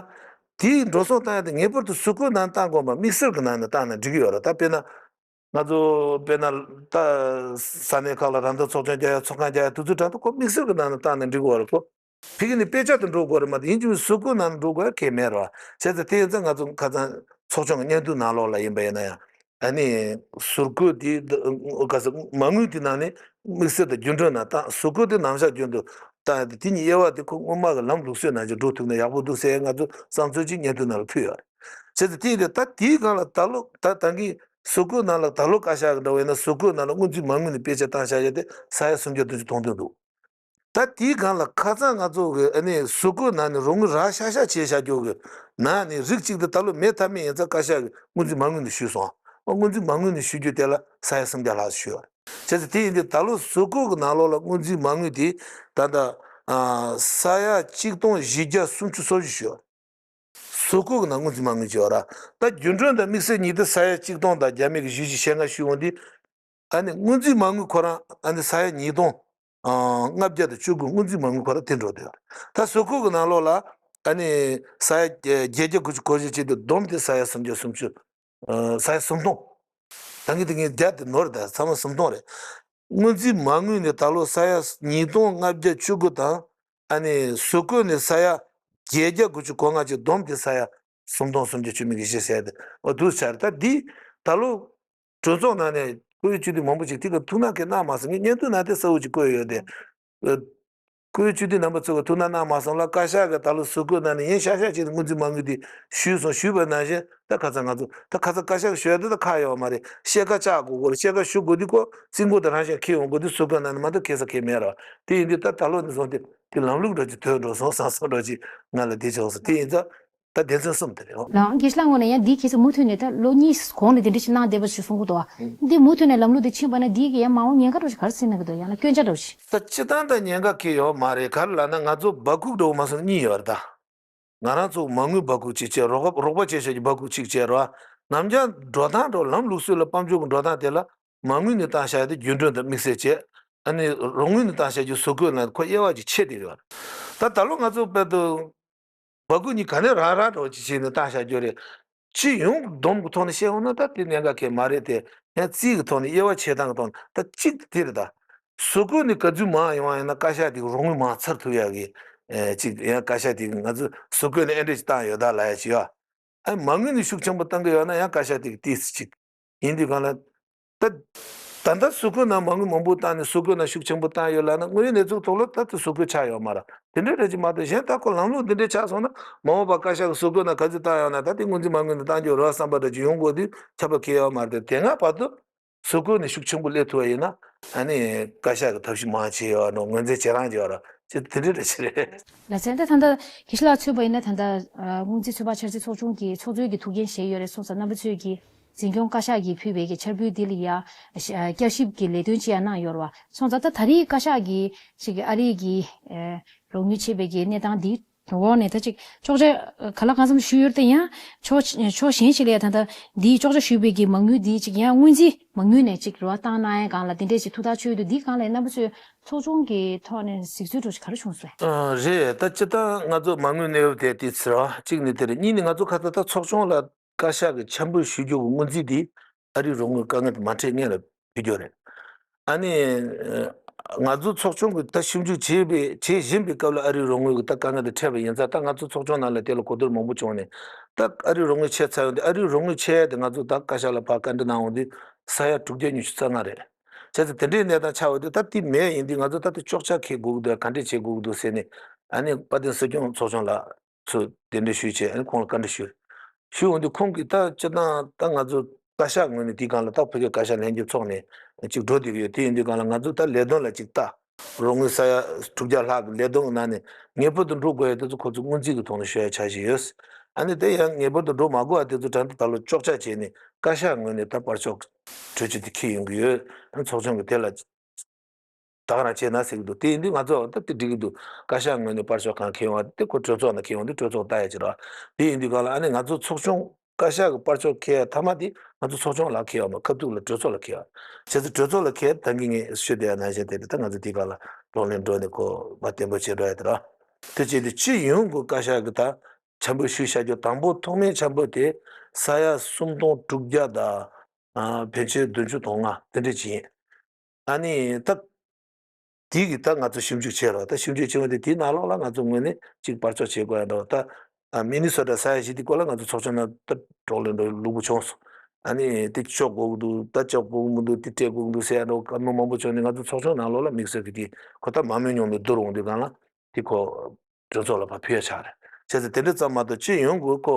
དེའི་འགྲོ་སོང་བཏང་ཡ་དེ་ངེས་པར་དུ་ཟུར་བཀོལ་ནང་བཏང་དགོས་པ། དམིགས་བསལ་གྱི་ནང་ནས་བཏང་ན་འགྲིག་གི་ཡོད་ར། ད་དཔེར་ན། ང་ཚོ་དཔེར་ན་ད་ས་གནས་ཁག་ལ་རང་བདག་ཚོགས་ཆུང་རྒྱག་ཡ། ཚོགས་ཁང་རྒྱག་ཡ། དུས་ཚོད་གྲངས་དེ་ཁོ་དམིགས་བསལ་གྱི་ནང་ནས་བཏང་ན་འགྲིག་གི་ཡོད་ར། ཁོ་ཕ་གི་ནས་དཔེ་ཆ་དེ་འགྲོ་དགོས་རེད་མ་གཏོགས། ཡིན་གཅིག་མིན་ཟུར་བཀོལ་ནང་འགྲོ་དགོས་གལ་མེད་ར། བྱས་ཙང་དེ་ཡིན་ཙང་ང་ཚོ་ཁ་སང་ཚོགས་ཆུང་གི་སྙན་ཐོ་ནང་ལོགས་ལ་ཡིན་པ་ཡིན་ན་ཡང་། ཨ་ནི་ཟུར་བཀོལ་དེ། ག་ས། མ་དངུལ་དེ་ནང་ནས་དམིགས་བསལ་དུ་རྒྱུན་གྲོན་ནང་བཏང་། ཟུར་བཀོལ་དེ་ནམ་ཞག་རྒྱུན་དུ་བཏང་ཡ་དེ། དེ་གཉིས་དབྱེ་བ་དེ་ཁོ་སྔོན་མ་གི་ལམ་ལུགས་སྲོལ་ནང་བཞིན་འགྲོ་ཐུབ་ན་ཡག་པོ་འདུག་ཟེར་ང་ཚོ་བསམ་ཚུལ་ཅིག་སྙན་ཐོ་ནང་ལ་ཕུལ་ཡོད་རེད། བྱས་ཙང་དེ་ཡིན་དུས་ད་དེའི་སྒང་ལ་ད་ལོ་ད་ད་གིན་ཟུར་བཀོལ་ནང་ལ། ད་ལོ་བཀའ་ཤག་གི་འདྲ་བོ་ཡིན་ན་ཟུར་བཀོལ་ནང་ལ་སྔོན་རྩིས་མ་དངུལ་ནས་དཔེ་ཆ་བཏང་བཞག་ཡ་དེ་ས་ཡ་སུམ་བརྒྱ་བདུན་ཅུ་དོན་བདུན་འདུག་ད་དེའི་སྒང་ལ་ཁ་སང་ང་ཚོ་གི་ཨ་ནི་ཟུར་བཀོལ་ནང་ནས་རོགས་དངུལ་རག་ཤག་ཤག་བྱས་བཞག་རྒྱུ་གི་ནང་ནས་རིགས་གཅིག་དེ་ད་ལོ་མེད་ཐབས་མེད་ཡིན་ཙང་བཀའ་ཤག་གིས་སྔོན་རྩིས་མ་དངུལ་ནས་ཞུས་སོང་། སྔོན་རྩིས་མ་དངུལ་ནས་ཞུ་རྒྱུ་དེ་ལ་ས་ཡ་སུམ་བརྒྱ་ལྷག་ཞུས་པ་རེད། བྱས་ཙང་དེ་ཡིན་དུས་ད་ལོ་ཟུར་བཀོལ་གི་ནང་ལོགས་ལ་སྔོན་རྩིས་མ་དངུལ་དེ་ད་ལྟ་ཨ་ས་ཡ་གཅིག་སྟོང་བཞི་བརྒྱ་སུམ་ཅུ་སོ་བཞི་ཞུས་པ་རེད། ཟུར་བཀོལ་གི་ནང་སྔོན་རྩིས་མ་དངུལ་བྱས་པ་ར། ད་རྒྱུན་གྲོན་དང་དམིགས་བསལ་གཉིས་དེ་ས་ཡ་གཅིག་སྟོང་དང་བརྒྱ་མེད་ཀྱི་བཞི་བཅུ་ཞེ་ལྔ་ཞུས་འོང་དུས། ཨ་ནི་སྔོན་རྩིས་མ་དངུལ་ཁོ་རང་ཨ་ནི་ས་ཡ་ཉིས་སྟོང་ལྔ་བརྒྱ་དང་བཅུ་དགུ། སྔོན་རྩིས་མ་དངུལ་ཁོ་རང་དེ་འགྲོ་དེ་ཡོད་རེད། ད་ཟུར་བཀོལ་གི་ནང་ལོགས་ལ་ཨ་ནི་ས་ཡ་བརྒྱད་བརྒྱ་དགུ་བཅུ་གོ་བཞི་བྱས་ཏེ་བསྡོམས་ཏེ་ས་ཡ་སུམ་བརྒྱ་སུམ་ཅུ། ཨ་ས་ཡ་སུམ་སྟོང་། ད་གིན་དེ་ངས་བརྒྱ་དེ་ནོར། ད་ཚང་མ་སུམ་སྟོང་རེད། སྔོན་རྩིས་མ་དངུལ་ནས་ད་ལོ་ས་ཡ་ཉིས་སྟོང་ལྔ་བརྒྱ་བཅུ་དགུ་དང་། ཨ་ནི་ཟུར་བཀོལ་ནས་ས་ཡ་བརྒྱད་བརྒྱ་དགུ་བཅུ་གོ་ལྔ་བཅས་བསྡོམས་ཏེ་ས་ཡ་སུམ་སྟོང་སུམ་བརྒྱ་བཅུ་མེད་ཀྱི་བཞི་ཟེར་ཏེ། འོ་འདུག་ཆགས་རེད། ད་འདི་ད་ལོ་གྲོས་ཚོགས་ནང་ནས་བཀུར་འོས་སྤྱི་འཐུས་མང་པོ་ཞིག་དེ་ག་ཐུགས་སྣང་གང་གནང་མ་སོང་། ངས་སྙན་ཐོ་ནང་དེ་གསལ་བོ་ཅིག་བཀོད་ཡོད་དེ། ཨ་བཀུར་འོས་སྤྱི་འཐུས་རྣམ་པ་ཚོ་གིས་ཐུགས་སྣང་གནང་མ་སོང་ལ། བཀའ་ཤག་གིས་ད་ལོ་ཟུར་བཀོལ་ནང་ནས་ཡིན་ཤག་ཤག་བྱས་ཏེ་སྔོན་རྩིས་མ་དངུལ་དེ་ཞུས་སོང་ཞུས་པ་ནང་བཞིན། ད་ཁ་སང་ང་ཚོ་ད་ཁ་སང་བཀའ་ཤག་གིས་ཞུ་ཡ་དེ་ད་ཁག་ཡོད་མ་རེད། ཤེལ་དཀར་བཅག་དགོས་ཀྱི་རེད། ཤེལ་དཀར་ཞུ་དགོས་དུས་ཁོ་རྩིས་འགོ་དེ་རང་བཞིན་འཁེལ་ཡོང་དགོས་དུས་ཟུར་བཀོལ་ནང་ནས་མ་གཏོགས་འཁེལ་ས་གང་ཡང་མེད་རེད། དེ་ཡིན་དུས་ད་ད་ལོ་ནས་བཟུང་སྟེ་དེ་ལམ་ལུགས་འདྲ་ཅིག་ཐོན་འགྲོ་སོང་བསམ་བསམ་འདྲ་ཅིག་ང་ལ་དེ་བྱུང་སོང་། དེ་ཡིན་ཙང་ད་སྡེ་ཚན་གསུམ་དེ་རེད། ལགས། དགེ་བཤེས་ལགས་ངོས་ནས་ཡང་འདི་ཁྱེད་ཚོ་མུ་མཐུད་ནས་ད་ལོ་གཉིས་གོང་ནས་དེ་འདྲ་ཞིག་གནང་བསྡད་པ་ཞིག་གསུང་གི་འདུག་བ། འདི་མུ་མཐུད་ནས་ལམ་ལུགས་དེ་ཕྱིན་པ་ན་འདི་གི་ཡང་མ་འོངས་ཉེན་ཁ་འདྲ་ཞིག་ག་རེ་སེལ་གནང་གི་འདུག་ཡང་ན་སྐྱོན་ཆ་འདྲ་ཞིག་ད་སྤྱིར་བཏང་ད་ཉེན་ཁ་གང་ཡང་ཡོད་མ་རེད། ག་རེ་ལབ་ན་ང་ཚོ་སྦ་ཁུག་འདྲ་བོ་མ་སོང་གཉིས་ཡོད་རེད་ད། ང་རང་ཚོ་མ་དངུལ་སྦ་ཁུག་གཅིག་བྱས། རོགས་རོགས་པ་བྱས་བྱས་ཀྱི་སྦ་ཁུག་གཅིག་བྱས་རེད་བ། ནམ་རྒྱུན་འགྲོ་སྟངས་འདྲ་བོ་ལམ་ལུགས་སྲོལ་ལ་དཔལ་འབྱོར་གྱི་འགྲོ་སྟངས་དེ་ལ་མ་དངུལ་ནས་བཏང་བཞག་ཡ་དེ་རྒྱུན་གྲོན་དང་དམིགས་བསལ་བྱས། ཨ་ནི་རོགས་དངུལ་ནས་བཏང་བཞག་རྒྱུ་ཟུར་བཀོལ་ནང་ཁོ་དབྱེ་བ་ཅིག་ཕྱེ་བསྡད་ཡོད་རེད། ད་ད་ལོ་ང་ཚོ་དཔལ་དུ་སྦ་ཁུག་གཉིས་ག་ནས་རག་རག་འདྲ་བོ་ཅིག་བྱས་ནས་བཏང་བཞག་རྒྱུ་རེད། སྤྱི་ཡོངས་བསྡོམས་ཀྱི་ཐོག་ནས་བཤད་འོང་ན་ད་དེ་ཉེན་ཁ་གང་ཡང་མ་རེད་དེ། ཡང་རྩིས་ཀྱི་ཐོག་ནས་དབྱེ་བ་ཕྱེ་སྟངས་ཀྱི་ཐོག་ནས་ད་གཅིག་དེ་རེད་ད། ཟུར་བཀོལ་ནས་ག་ཚོད་མང་ཡོང་བ་ཡིན་ན་བཀའ་ཤག་དེ་གི་རོགས་དངུལ་མང་ཚར་ཐུབ་ཡག་གི་ཨེ་ཅིག་ཡང་བཀའ་ཤག་དེ་གི་ང་ཚོ་ཟུར་བཀོལ་ནས་ཨེ་འདྲ་ཞིག་བཏང་ཡོད་ད་ལབ་ཡ་ཅིག་ཡོད། ཨ་མ་དངུལ་ནས་ཤུགས་ཆེན་པོ་བཏང་གི་ཡོད་ན་ཡང་བཀའ་ཤག་དེ་གི་ཏོག་ཙམ་ཅིག་ཡིན་དུས་གང་ལ། ད་ ད་ལྟ་ཟུར་བཀོད་ནང་མ་དངུལ་མང་པོ་བཏང་ནས་ཟུར་བཀོད་ནང་ཤུགས་ཆེན་པོ་བཏང་ཡོད་ལབ་ན། དངོས་ཡོད་གནས་ཚུལ་ཐོག་ལ་ད་དེ་ཟུར་བཀོད་ཆགས་ཡོད་མ་རེད། དེ་འདྲའི་འདྲ་ཅིག་མ་གཏོགས། གཞན་ད་ཁོ་ལམ་ལུགས་འདི་འདྲའི་ཆགས་སོང་ན། མ་འོངས་པ་བཀའ་ཤག་གི་ཟུར་བཀོད་ནང་ག་ཚོད་བཏང་ཡོད་ན། ད་དེ་སྔོན་རྩིས་མ་དངུལ་ནས་བཏང་རྒྱུ་རེད་བསམ་པ་འདྲ་ཅིག་ཡོང་དགོས་དུས་ཁྱབ་པ་ཁེལ་ཡོད་མ་རེད་དེ། དེ་སྔ་བར་དུ་ཟུར་བཀོད་ནས་ཤུགས་ཆེན་པོ་སླེབས་ཐུབ་པ་ཡིན་ན། ཨ་ནི་བཀའ་ཤག་གི་ཐབས་ཤེས་མང་ཆེ་ཡོད་རེད། ངོས་འཛིན་བྱེད་རང་བྱེད་ཡོད་རེད། ཅེས་དེ་འདྲའི་འདྲ་ཅིག་རེད། ལགས་སོ། ད་ད་ལྟ་དགེ་བཤེས་ལགས་མཚོན་པ་ཡིན་ན། ད་ལྟ་ཨ་སྔོན་རྩིས་ཚོད་དཔག་འཆར་རྩིས་ཚོགས་ཆུང་གི་ཚོགས་གཙོའི་གི་ཐུགས་འགན་བཞེས་ཡོད་རེད་སོང་ཙང་། རྣམ་པ་ཚོས་ཀྱིས་འཛིན་སྐྱོང་བཀའ་ཤག་གིས་ཕུལ་བའི་གི་འཆར་འབུལ་འདི་ལ་ཡ་བསྐྱར་ཞིབ་ཀྱི་ལས་དོན་ཅིག་ཡང་གནང་ཡོད་རེད་བ། སོང་ཙང་ད་ད་རེས་བཀའ་ཤག་གིས་ཅིག་ཨ་རིའི་གི་ཨ་རོགས་དངུལ་ཆད་པའི་གི་གནས་སྟངས་འདི་འོག་ནས་ད་ཅིག་གཅོག་ཆ་ག་ལ་གང་འཚམ་ཞུས་ཡོད་རེད་དེ། ཡང་ཕྱོགས་ཕྱོགས་གཞན་ཞིག་ལ་ཡ་ད་ལྟ་འདིའི་གཅོག་ཆ་ཞུས་པའི་གི་མ་དངུལ་འདི་ཅིག་ཡང་སྔོན་རྩིས་མ་དངུལ་ནས་ཅིག་རོགས་བཏང་གནང་ཡ་སྒང་ལ་དེ་འདྲས་ཅིག་ཐུགས་ཐག་ཆོད་འདུག། འདིའི་སྒང་ལ་རྣམ་པ་ཚོས་ཚོགས་ཆུང་གི་ཐོག་ནས་གཟིགས་ཚུལ་འདྲ་ཅིག་ག་རེ་བྱུང་སོང་། ཨ་རེད། ད་སྤྱིར་བཏང་ང་ཚོ་མ་དངུལ་གནས་བབ་དེ་དེ་ཟེར་བ་གཅིག་ནི་དེ་རེད། གཉིས་ནི་ང་ཚོ་ཁ་ཚ་ད་ཚོགས་ཆུང་ལ་བཀའ་ཤག་གི་འཆར་འབུལ་ཞུ་རྒྱུ་གི་སྔོན་རྩིས་དེ་ཨ་རིའི་རོགས་དངུལ་དཀའ་ངལ་དེ་མ་འཕྲད་སྔོན་ལ་ཕུལ་རྒྱུ་རེད། ཨ་ནི་ང་ཚོ་ཚོགས་ཆུང་གིས་ད་ཞིབ་འཇུག་བྱེད་པའི་བྱེད་བཞིན་པའི་སྐབས་ལ་ཨ་རིའི་རོགས་དངུལ་གྱི་ད་དཀའ་ངལ་དེ་འཕྲད་པ་ཡིན་ཙང་། ད་ང་ཚོ་ཚོགས་ཆུང་ནང་ལ་དེ་ལ་གོ་བསྡུར་མང་པོ་བྱུང་ནས། ད་ཨ་རིའི་རོགས་དངུལ་ཆད་ཚར་ཡོང་དུས། ཨ་རིའི་རོགས་དངུལ་ཆད་ཡ་དེ་ང་ཚོ་ད་བཀའ་ཤག་ལ་ཕར་བཀའ་འདྲི་གནང་འོང་དུས་ས་ཡ་དྲུག་བརྒྱ་ཉི་ཤུ་རྩ་ལྔ་རེད། བྱས་ཙང་དེ་འདྲའི་གནས་སྟངས་ཆགས་ཡོང་དུས། ད་དེ་མེད་ཡིན་དུས་ང་ཚོ་ད་ལྟ་གཅོག་ཆ་འཁྱེར་དགོས་ཀྱི་འདུག། ག་འདྲས་བྱེད་དགོས་ཀྱི་འདུག་ཟེར་ནས། ཨ་ནི་དཔལ་ལྡན་སྲིད་སྐྱོང་ཚོགས་ཆུང་ལགས་ཚོ་གདན་འདྲེན་ཞུས་བྱས། ཨ་ནི་ཁོང་ལ་བཀའ་འདྲི་ཞུས། ཞུས་འོང་དུས་ཁོང་གིས་ད་སྤྱིར་བཏང་ད་ང་ཚོ་བཀའ་ཤག་ངོས་ནས་དེའི་སྒང་ལ། ད་བོད་ཀྱི་བཀའ་ཤག་ལྷན་རྒྱས་ཚོགས་ནས་ཅིག་འགྲོ་བསྡད་ཀྱི་ཡོད། དེ་ཡིན་དུས་སྒང་ལ་ང་ཚོ་ད་ལས་དོན་ལ་ཅིག་ལྟ། རོགས་དངུལ་ས་ཡ་དྲུག་བརྒྱ་ལྷག་གི་ལས་དོན་གྱི་ནང་ནས་ངེས་པར་དུ་འགྲོ་དགོས་ཡ་དེ་ཚོ་ཁོ་ཚོ་སྔོན་རྩིས་ཀྱི་ཐོག་ནས་ཞུ་ཡ་འཆར་གཞི་ཡོད། ཨ་ནི་དེ་ཡང་ངེས་པར་དུ་འགྲོ་མ་དགོས་པ་དེ་ཚོ་དྲན་ད་ད་ལོ་གཅོག་ཆ་བྱས་ནས་བཀའ་ཤག་ངོས་ནས་ད་པར་ཤོག་གྲོས་ཆོད་དེ་འཁྱེར་ཡོང་གི་ཡོད། ཨ་ནི་ཚོགས་ཆུང་གིས་དེ་ལ་ད་ག་རང་བྱས་ན་ཟེར་གྱི་འདུག། དེ་ཡིན་དུས་ང་ཚོ་ད་དེ་འགྲིག་གི་འདུག། བཀའ་ཤག་ངོས་ནས་པར་ཤོག་གང་འཁྱེར་ཡོང་བ་དེ་ཁོ་གྲོས་ཚོགས་ནང་འཁྱེར་ཡོང་དུས་གྲོས་ཚོགས་ལྟ་ཡ་ཅིག་རེད། དེ་ཡིན་དུས་སྒང་ལ་ཨ་ནི་ང་ཚོ་ཚོགས་ཆུང་བཀའ་ཤག་གི་པར་ཤོག་འཁྱེར་ཡ་མཐའ་མ་དེ་ང་ཚོ་ཚོགས་ཆུང་ལ་འཁྱེར་ཡ་མ། ཁ་ཐུག་ལ་གྲོས་ཚོགས་ལ་འཁྱེར་ཡ། བྱས་ཙང་གྲོས་ཚོགས་ལ་འཁྱེར་ཡ་ད་གིན་ངས་ཞུས་བསྡད་ཡ་ནང་བཞིན་དེ་རེད། ད་ང་ཚོ་དེའི་སྒང་ལ་གདོང་ལེན་འགྲོ་ནས་ཁོ་མ་བརྟན་པོ་བྱེད་འགྲོ་ཡ་དེ་རེད། དེ་བྱས་དུས་སྤྱི་ཡོངས་ཀྱི་བཀའ་ཤག་གི་ད་འཆར་འབུལ་ཞུས་བཞག་རྒྱུ་དང་པོ་ཐོག་མའི་འཆར་འབུལ་དེ་ས་ཡ་སུམ་སྟོང་དྲུག་བརྒྱ་དང་ཨ་བདུན་ཅུ་དོན་གཅིག་དང་ལྔ་དེ་འདྲ་ཅིག་ཡིན། ཨ་ནི་ད་དེ་གི་ད་ང་ཚོ་ཞིབ་འཇུག་བྱས་རོགས། ད་ཞིབ་འཇུག་བྱས་པ་དེ་དེའི་ནང་ལོགས་ལ་ང་ཚོ་ངོས་ནས་ཅིག་པར་ཤོག་བྱེད་དགོས་ཡ་འདྲ་བོ། ད་ཨ་མི་ནི་སོ་ཊ་ས་ཡ་བཞི་དེ་སྐོར་ལ་ང་ཚོ་ཚོགས་ཆུང་ནང་ད་གྲོགས་ལས་འགྲོ་ལུགས་པོ་བྱུང་སོང་། ཨ་ནི་དེ་གཅོག་དགོས་ཀྱི་འདུག། ད་གཅོག་དགོས་ཀྱི་མི་འདུག། དེ་སྤྲད་དགོས་ཀྱི་འདུག་ཟེར་ཡ་འདྲ་བོ་བཀའ་མོལ་མང་པོ་བྱུང་ནས། ང་ཚོ་ཚོགས་ཆུང་ནང་ལོགས་ལ་དམིགས་བསལ་གྱི་དེ་ཁོ་ད་མ་མོས་མྱོང་མེད་བསྡུར་འོང་དུས་སྒང་ལ་དེ་ཁོ་གྲོས་ཚོགས་ལ་ཕར་ཕུལ་ཡ་ཆགས་རེད། བྱས་ཙང་དེ་འདྲ་ཙམ་མ་གཏོགས་སྤྱི་ཡོངས་ཀྱི་ཁོ་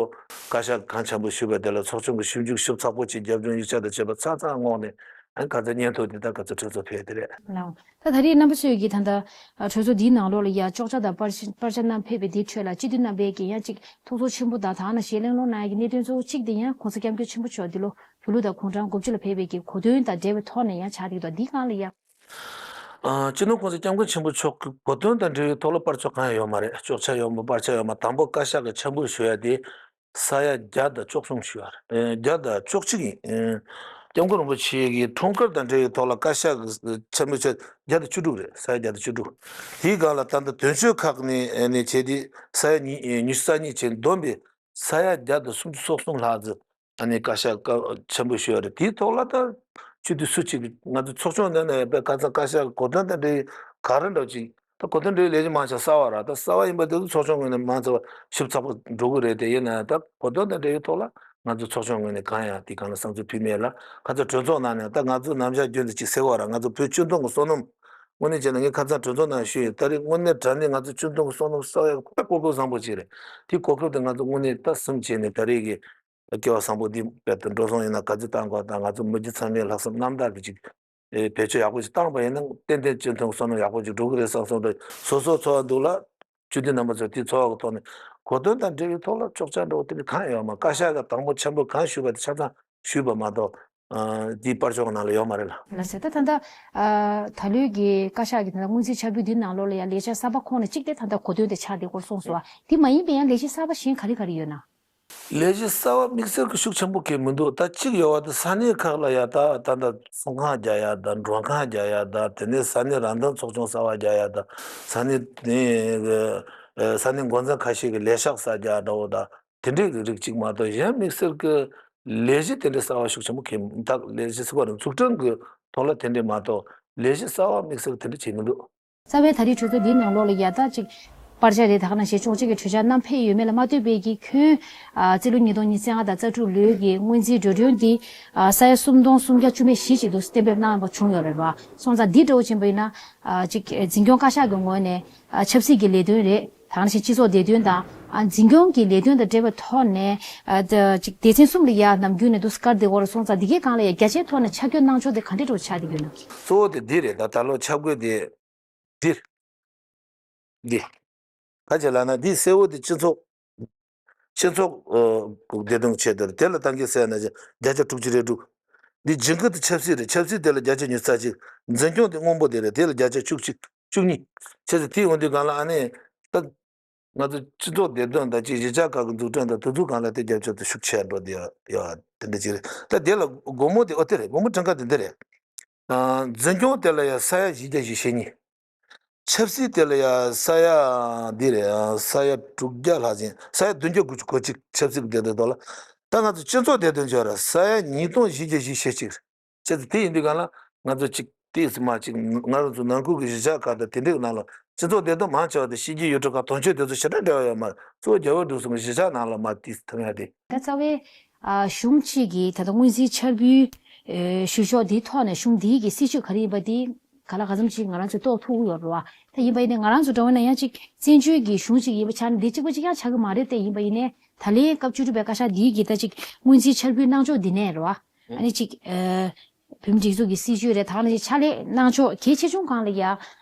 བཀའ་ཤག་གང་འཆར་འབུལ་ཞུས་པ་དེ་ལ་ཚོགས་ཆུང་གིས་ཞིབ་འཇུག་ཞིབ་ཚགས་པོ་བྱས། རྒྱབ་ལྗོངས་ཡིག་ཆ་དང་བཅས་པ་ཚང་ཚང་བསྔོགས་ནས། ཨ་ནི་ཁ་ཚ་སྙན་ཐོ་དེ་ད་ག་ཚོད་གྲོས་ཚོགས་ཕུལ་ཡ་དེ་རེད། ལགས། ད་ད་རེས་རྣམ་པ་ཚོས་ཀྱིས་ད་ལྟ་ཨ་གྲོས་ཚོགས་འདིའི་ནང་ལོགས་ལ་ཡ་གཅོག་ཆ་དང་པར་ཤ་པར་ཆ་བསྣམས་ཕེབས་པའི་དེའི་ཁྲོད་ལ་སྤྱི་འཐུས་རྣམ་པས་ཀྱིས་ཡང་ཅིག་ཐུགས་ཚོར་ཆེན་པོ་དང་། ད་ནང་བཞིན་གླེང་སློང་གནང་ཡ་གི་གནད་དོན་གཙོ་བོ་གཅིག་དེ་ཡང་༸གོང་ས་༸སྐྱབས་མགོན་ཆེན་པོ་མཆོག་འདི་ལོ་བོད་ལུགས་དང་གུང་ཁྲན་སྒོ་ཕྱི་ལ་ཕེབས་པའི་གི་གོ་སྟོན་དང་འབྲེལ་བའི་ཐོག་ནས་ཡང་ཆགས་བསྡད་ཀྱི་འདུག། འདིའི་སྒང་ལ་ཡ། ཨ་སྤྱི་ནོར་༸གོང་ས་༸སྐྱབས་མགོན་ཆེན་པོ་མཆོག་གི་གོ་སྟོན་དང་འབྲེལ་བའི་ཐོག་ལ་པར་ཤོག་གང་ཡང་ཡོད་མ་རེད། གཅོག་ཆ་ཡོད་མ། པར་ཆ་ཡོད་མ། དང་པོ་བཀའ་ཤག་གི་འཆར་འབུལ་ཞུ་ཡ་དེ་ས་ཡ་བརྒྱ་དང་བཅུ་གསུམ་ཞུ་ཡ་རེད། ཨེ་བརྒྱ་དང་བཅུ་གཅིག་ཡིན། ཨེ་༸སྐྱབས་མགོན་རིན་པོ་ཆེ་གི་འཁྲུངས་སྐར་དང་འབྲེལ་བའི་ཐོག་ལ་བཀའ་ཤག་གི་འཆར་འབུལ་ཆ་བརྒྱ་དང་བཅུ་དྲུག་རེད། ས་ཡ་བརྒྱ་དང་བཅུ་དྲུག། དེའི་སྒང་ལ་ད་ལྟ་དོན་གཅོད་ཁག་ནས་ནས་བྱས་ཏེ་ས་ཡ་ཉི་ཉི་ཤུ་རྩ་གཉིས་བྱས། བསྡོམས་པས་ས་ཡ་བརྒྱ་དང་སུམ་ཅུ་སོ་གསུམ་ལྷག་ཙམ་ཨ་ནི་བཀའ་ཤག་བཀའ་འཆར་འབུལ་ཞུ་ཡ་རེད། དེའི་ཐོག་ལ་ད་སྤྱི་འཐུས་སུ་གཅིག་ང་ཚོ་ཚོགས་ཆུང་ནང་ནས་ཡང་དཔེ་ཁ་སང་བཀའ་ཤག་གི་གོ་སྟོན་དང་འབྲེལ་ག་རེ་འདྲ་ཅིག། ད་གོ་སྟོན་འབྲེལ་ལས་གཞི་མང་ཆེ་གསར་བ་ར། ད་གསར་བ་ཡིན་པ་དེ་ཚོ་ཚོགས་ཆུང་ངོས་ནས་མང་ཆེ་བ་ཞིབ་ཚགས་པོ་འགྲོ་གི་རེད། དེ་ཡིན་ན་ཡང་ད་གོ་སྟོན་དང་འབྲེལ་ཡོད་ཐོག་ལ་ང་ཚོ་ཚོགས་ཆུང་ངོས་ནས་གང་ཡང་དེ་གང་ལ་བསམ་ཚུལ་ཕུལ་མེད་ལ། ཁ་ཚ་གྲོས་ཚོགས་ནང་ནས་ད་ང་ཚོ་ནམ་ཞག་རྒྱུན་དུ་ཅིག་ཟེར་བ་ར། ང་ཚོ་བོད་སྤྱི་མཐུན་གྱི་བསོད་ནམས་དངོས་གནས་བྱས་ན་ངས་ཁ་སང་གྲོས་ཚོགས་ནང་ཞུས་ཡིན། ད་རེས་དངོས་གནས་དྲང་གནས་ང་ཚོ་སྤྱི་མཐུན་གྱི་བསོད་ནམས་གསོག་ཡ་དཔེ་གོ་སྐབས་བཟང་པོ་ཅིག་རེད། དེ་གོ་སྐབས་དེ་ང་ཚོ་དངོས་གནས་ད་སེམས་བྱས་ནས་ད་རེས་ཀྱི་སྐལ་བ་བཟང་པོ་འདི་དཔལ་དུ་འགྲོ་སོང་ཡིན་ན་ག་ཚོད་བཏང་དགོས་དང་། ང་ཚོ་མི་རྒྱུ་ཚང་མས་ལྷག་བསམ་རྣམ་དག་གིས་ཅིག་ཨེ་བེད་སྤྱོད་ཡག་པོ་ཞིག་བཏང་པ་ཡིན་ན་ཏན་ཏན་སྤྱི་མཐུན་བསོད་ནམས་ཡག་པོ་ཅིག་འགྲོ་གི་རེད་བསམ་བསམ་འདྲ་སོ་སོ་ཚོར་བ་འདུག་ལ། སྤྱི་འཐུས་རྣམ་པ་ཚོས་དེ་ཚོར་བ་གི་ཐོག་ནས་གོ་སྟོན་དང་འབྲེལ་བའི་ཐོག་ལ་གཅོག་ཆ་འདྲ་བོ་དེ་འདྲ་གང་ཡང་ཡོད་མ། བཀའ་ཤག་གི་དང་པོ་འཆར་འབུལ་གང་ཞུས་པ་དེ་ཆ་ཚང་ཞུས་པ་མ་གཏོགས། ཨ་འདིའི་པར་ཤོག་ནང་ལ་ཡོད་མ་རེད་ལ། ལགས་སོ། ད་ད་ལྟ་ཨ་ད་ལོའི་གི་བཀའ་ཤག་གི་ད་ལྟ་སྔོན་རྩིས་འཆར་འབུལ་འདིའི་ནང་ལོགས་ལ་ཡང་ལས་བྱེད་གསར་པ་ཁོངས་ནས་གཅིག་དེ་ད་ལྟ་གོ་སྟོན་དེ་ཆགས་བསྡད་སྐོར་གསུངས་སོང་བ། དེ་མ་ཡིན་པའི་ཡང་ལས་བྱེད་གསར་པ་གཞན་ག་རེ་ག་རེ་ཡོད་ན། ལས་གཞི་གསར་བ་དམིགས་བསལ་གྱི་ཤུགས་ཆེན་པོ་གང་མི་འདུག། ད་གཅིག་ཡོད་པ་དེ་ས་གནས་ཁག་ལ་ཡ་ད་ད་ལྟ་ཚོང་ཁང་རྒྱག་ཡ་ད། མགྲོན་ཁང་རྒྱག་ཡ་ད། དེ་ནས་ས་གནས་རང་དོན་ཚོགས་ཆུང་གསར་བ་རྒྱག་ཡ་ད། ས་གནས་དེ་ས་གནས་འགོ་འཛིན་ཁ་ཤས་ཀྱི་ལས་ཤག་གསར་རྒྱག་འདྲ་བོ་ད། དེ་འདྲའི་རིགས་གཅིག་མ་གཏོགས་གཞན་དམིགས་བསལ་གྱི་ལས་གཞི་དེ་འདྲའི་གསར་བ་ཤུགས་ཆེན་པོ་གང་ད་ལས་གཞི་ཟེར་བ་རེད། འཛུགས་སྐྲུན་གྱི་ཐོག་ལ་དེ་འདྲའི་མ་གཏོགས་ལས་གཞི་གསར་བ་དམིགས་བསལ་དེ་འདྲ་བྱེད་མི་འདུག། རྩ་བའི་ད་རེས་གྲོས་ཚོགས་འདིའི་ནང་ལོགས་ལ་ཡ་ད་ཅིག་ པར་ཆས་རེད། ད་ག་ནང་བཞིན་ཅོག་ཙེ་གི་གྲོས་འཆར་བསྣམས་ཕེབས་ཡོད་མེད་ལ་མ་ལྟོས་པའི་གི་ཁྱོན་ཨ་རྩིས་ལོ་ཉིས་སྟོང་ཉི་ཤུ་རྩ་ལྔ་དང་རྩ་དྲུག་ལོའི་གི་སྔོན་རྩིས་འགྲོ་གྲོན་འདི་ཨ་ས་ཡ་སུམ་སྟོང་སུམ་བརྒྱ་བཅུ་མེད་བཞི་ཅིག་ཏུ་གཏན་འབེབས་གནང་བ་བྱུང་ཡོད་རེད་བ། སོང་ཙང་འདི་འདྲ་བོ་ཕྱིན་པ་ཡིན་ན་ཨ་ཅིག་འཛིན་སྐྱོང་བཀའ་ཤག་གི་ངོས་ནས་ཨ་ཆབ་སྲིད་ཀྱི་ལས་དོན་རེད། ད་ག་ནང་བཞིན་སྤྱི་ཚོགས་བདེ་དོན་དང་ཨ་འཛིན་སྐྱོང་གི་ལས་དོན་དང་འབྲེལ་བའི་ཐོག་ནས་ཨ་ད་ཅིག་སྡེ་ཚན་གསུམ་ལ་ཡ་ནམ་རྒྱུན་ནས་འདུག་སེ་བཀར་བསྡད་ཡོད་རེད། སོང་ཙང་འདི་གའི་སྒང་ལ་ཡ་རྒྱ་ཆེའི་ཐོག་ནས་ཆ་བགོས་གནང་ཕྱོགས་དེ་ག་འདྲ་འདྲ་བོ་ཆགས་བསྡད་ཡོད་ན། གཙོ་བོ་དེ་འདི་རེད། ད་ད་ལོ་ཆ་བགོས་དེ། འདི། ག་ཅི་ལབ་ན་འདི་གསལ་བོ་དེ་སྤྱི་ཚོགས། སྤྱི་ཚོགས་ཨ་བདེ་དོན་ཆེད་དུ་རེད། དེ་ལ་གཏན་འཁེལ་ཟེར་ན་བརྒྱ་ཆ་དྲུག་ཅུ་རེ་དྲུག་འདི་ཇི་འགོད་དུ་ཆབ་སྲིད་རེད། ཆབ་སྲིད་དེ་ལ་བརྒྱ་ཆ་ཉི་ཤུ་རྩ་གཅིག་འཛིན་སྐྱོང་དེ་སྔོན་པོ་དེ་རེད། དེ་ལ་བརྒྱ་ཆ་བཅུ་གཅིག་བཅུ་གཉིས། བྱས་ཙང་དེ་ཡོང་དུས་སྒང་ལ་ཨ་ནི་ད་ང་ཚོ་སྤྱི་ཚོགས་བདེ་དོན་དང་ཅིག་གཞིས་ཆགས་ཁག་གི་འཛུགས་སྐྲུན་དང་དེ་ཚོའི་སྒང་ལ་དེ་རྒྱབ་སྐྱོར་དེ་ཤུགས་ཆེ་འགྲོ་དེ་ཡོད་ཡོད་དེ་འདྲ་ཅིག་རེད། ད་དེ་ལ་དགོངས་པ་དེ་ཨོ་དེ་རེད། དགོངས་པ་ཁྲིམས་ཁང་དེ་འདི་རེད། ཨ་འཛིན་སྐྱོང་དེ་ལ་ཡང་ས་ཡ་བཞི་བརྒྱ་བཞི་ཞེ་གཉིས། ཆབ་སྲིད་དེ་ལ་ཡང་ས་ཡ་འདི་རེད། ཨ་ས་ཡ་དྲུག་བརྒྱ་ལྷག་ཅིག་ས་ཡ་བདུན་བརྒྱ་དགུ་བཅུ་གོ་གཅིག་ཆབ་སྲིད་ཀྱི་བདེ་དོན་ཐོག་ལ། ད་ང་ཚོ་སྤྱི་ཚོགས་བདེ་དོན་ཆེད་ར་ས་ཡ་ཉིས་སྟོང་བཞི་བརྒྱ་བཞི་ཞེ་གཅིག་བྱས་ཙང་དེ་ཡིན་དུས་སྒང་ལ་ང་ཚོ་གཅིག་ཏིས་མ་གཅིག་ང་རང་ཚོ་ནང་ཁུལ་གྱི་གཞིས་ཆགས་ཁག་དང་དེ་འདྲའི་ནང་ལ་སྤྱི་ཚོགས་བདེ་དོན་མང་ཆེ་བ་དེ་གཤིན་རྗེ་ཡུལ་གྲུ་ཁག་དོན་གཅོད་དེ་ཚོ་ཞེ་དྲག་འབྲེལ་བ་ཡོད་མ་རེད། གཙོ་བོ་རྒྱལ་བ་འབྲུག་གསུམ་གྱི་གཞིས་ཆགས་ནང་ལ་མ་ཏིས་ཐོན་ཡ་དེ། ད་རྩ་བའི་ཨ་གཞུང་གཅིག་གིས་ད་ལྟ་སྔོན་རྩིས་འཆར་འབུལ་ཨེ་ཞུ་ཕྱོགས་འདིའི་ཐོག་ནས་གཞུང་འདིའི་གི་སྲིད་བྱུས་ག་རེ་ཡིན་པ་འདི་ག་ལ་ག་ཙམ་ཅིག་ང་རང་ཚོས་རྟོགས་ཐུབ་ཀྱི་ཡོད་རེད་བ། ད་ཡིན་པ་ཡིན་ནའི་ང་རང་ཚོ་འདྲ་བོ་ཡིན་ན་ཡང་ཅིག་བཙན་བྱོལ་གྱི་གཞུང་ཅིག་ཡིན་པ་ཆ་ནས་འདི་གཅིག་པ་གཅིག་རྐྱང་ཆགས་ཀྱི་མ་རེད་དེ། ཡིན་པ་ཡིན་ནའི་ད་ལན་སྐབས་བཅུ་དྲུག་པའི་བཀའ་ཤག་འདིའི་གི་ད་ཅིག་སྔོན་རྩིས་འཆར་འབུལ་གནང་ཕྱོགས་འདི་ནས་རེད་བ། ཨ་ནི་ཅིག་ཨ་བོད་མིའི་སྒྲིག་འཛུགས་ཀྱི་སྲིད་བྱུས་རེད། ད་ག་ནང་བཞིན་ཕྱག་ལས་གནང་ཕྱོགས་གལ་ཆེ་ཆུང་སྒང་ལ་ཡ་ཨ་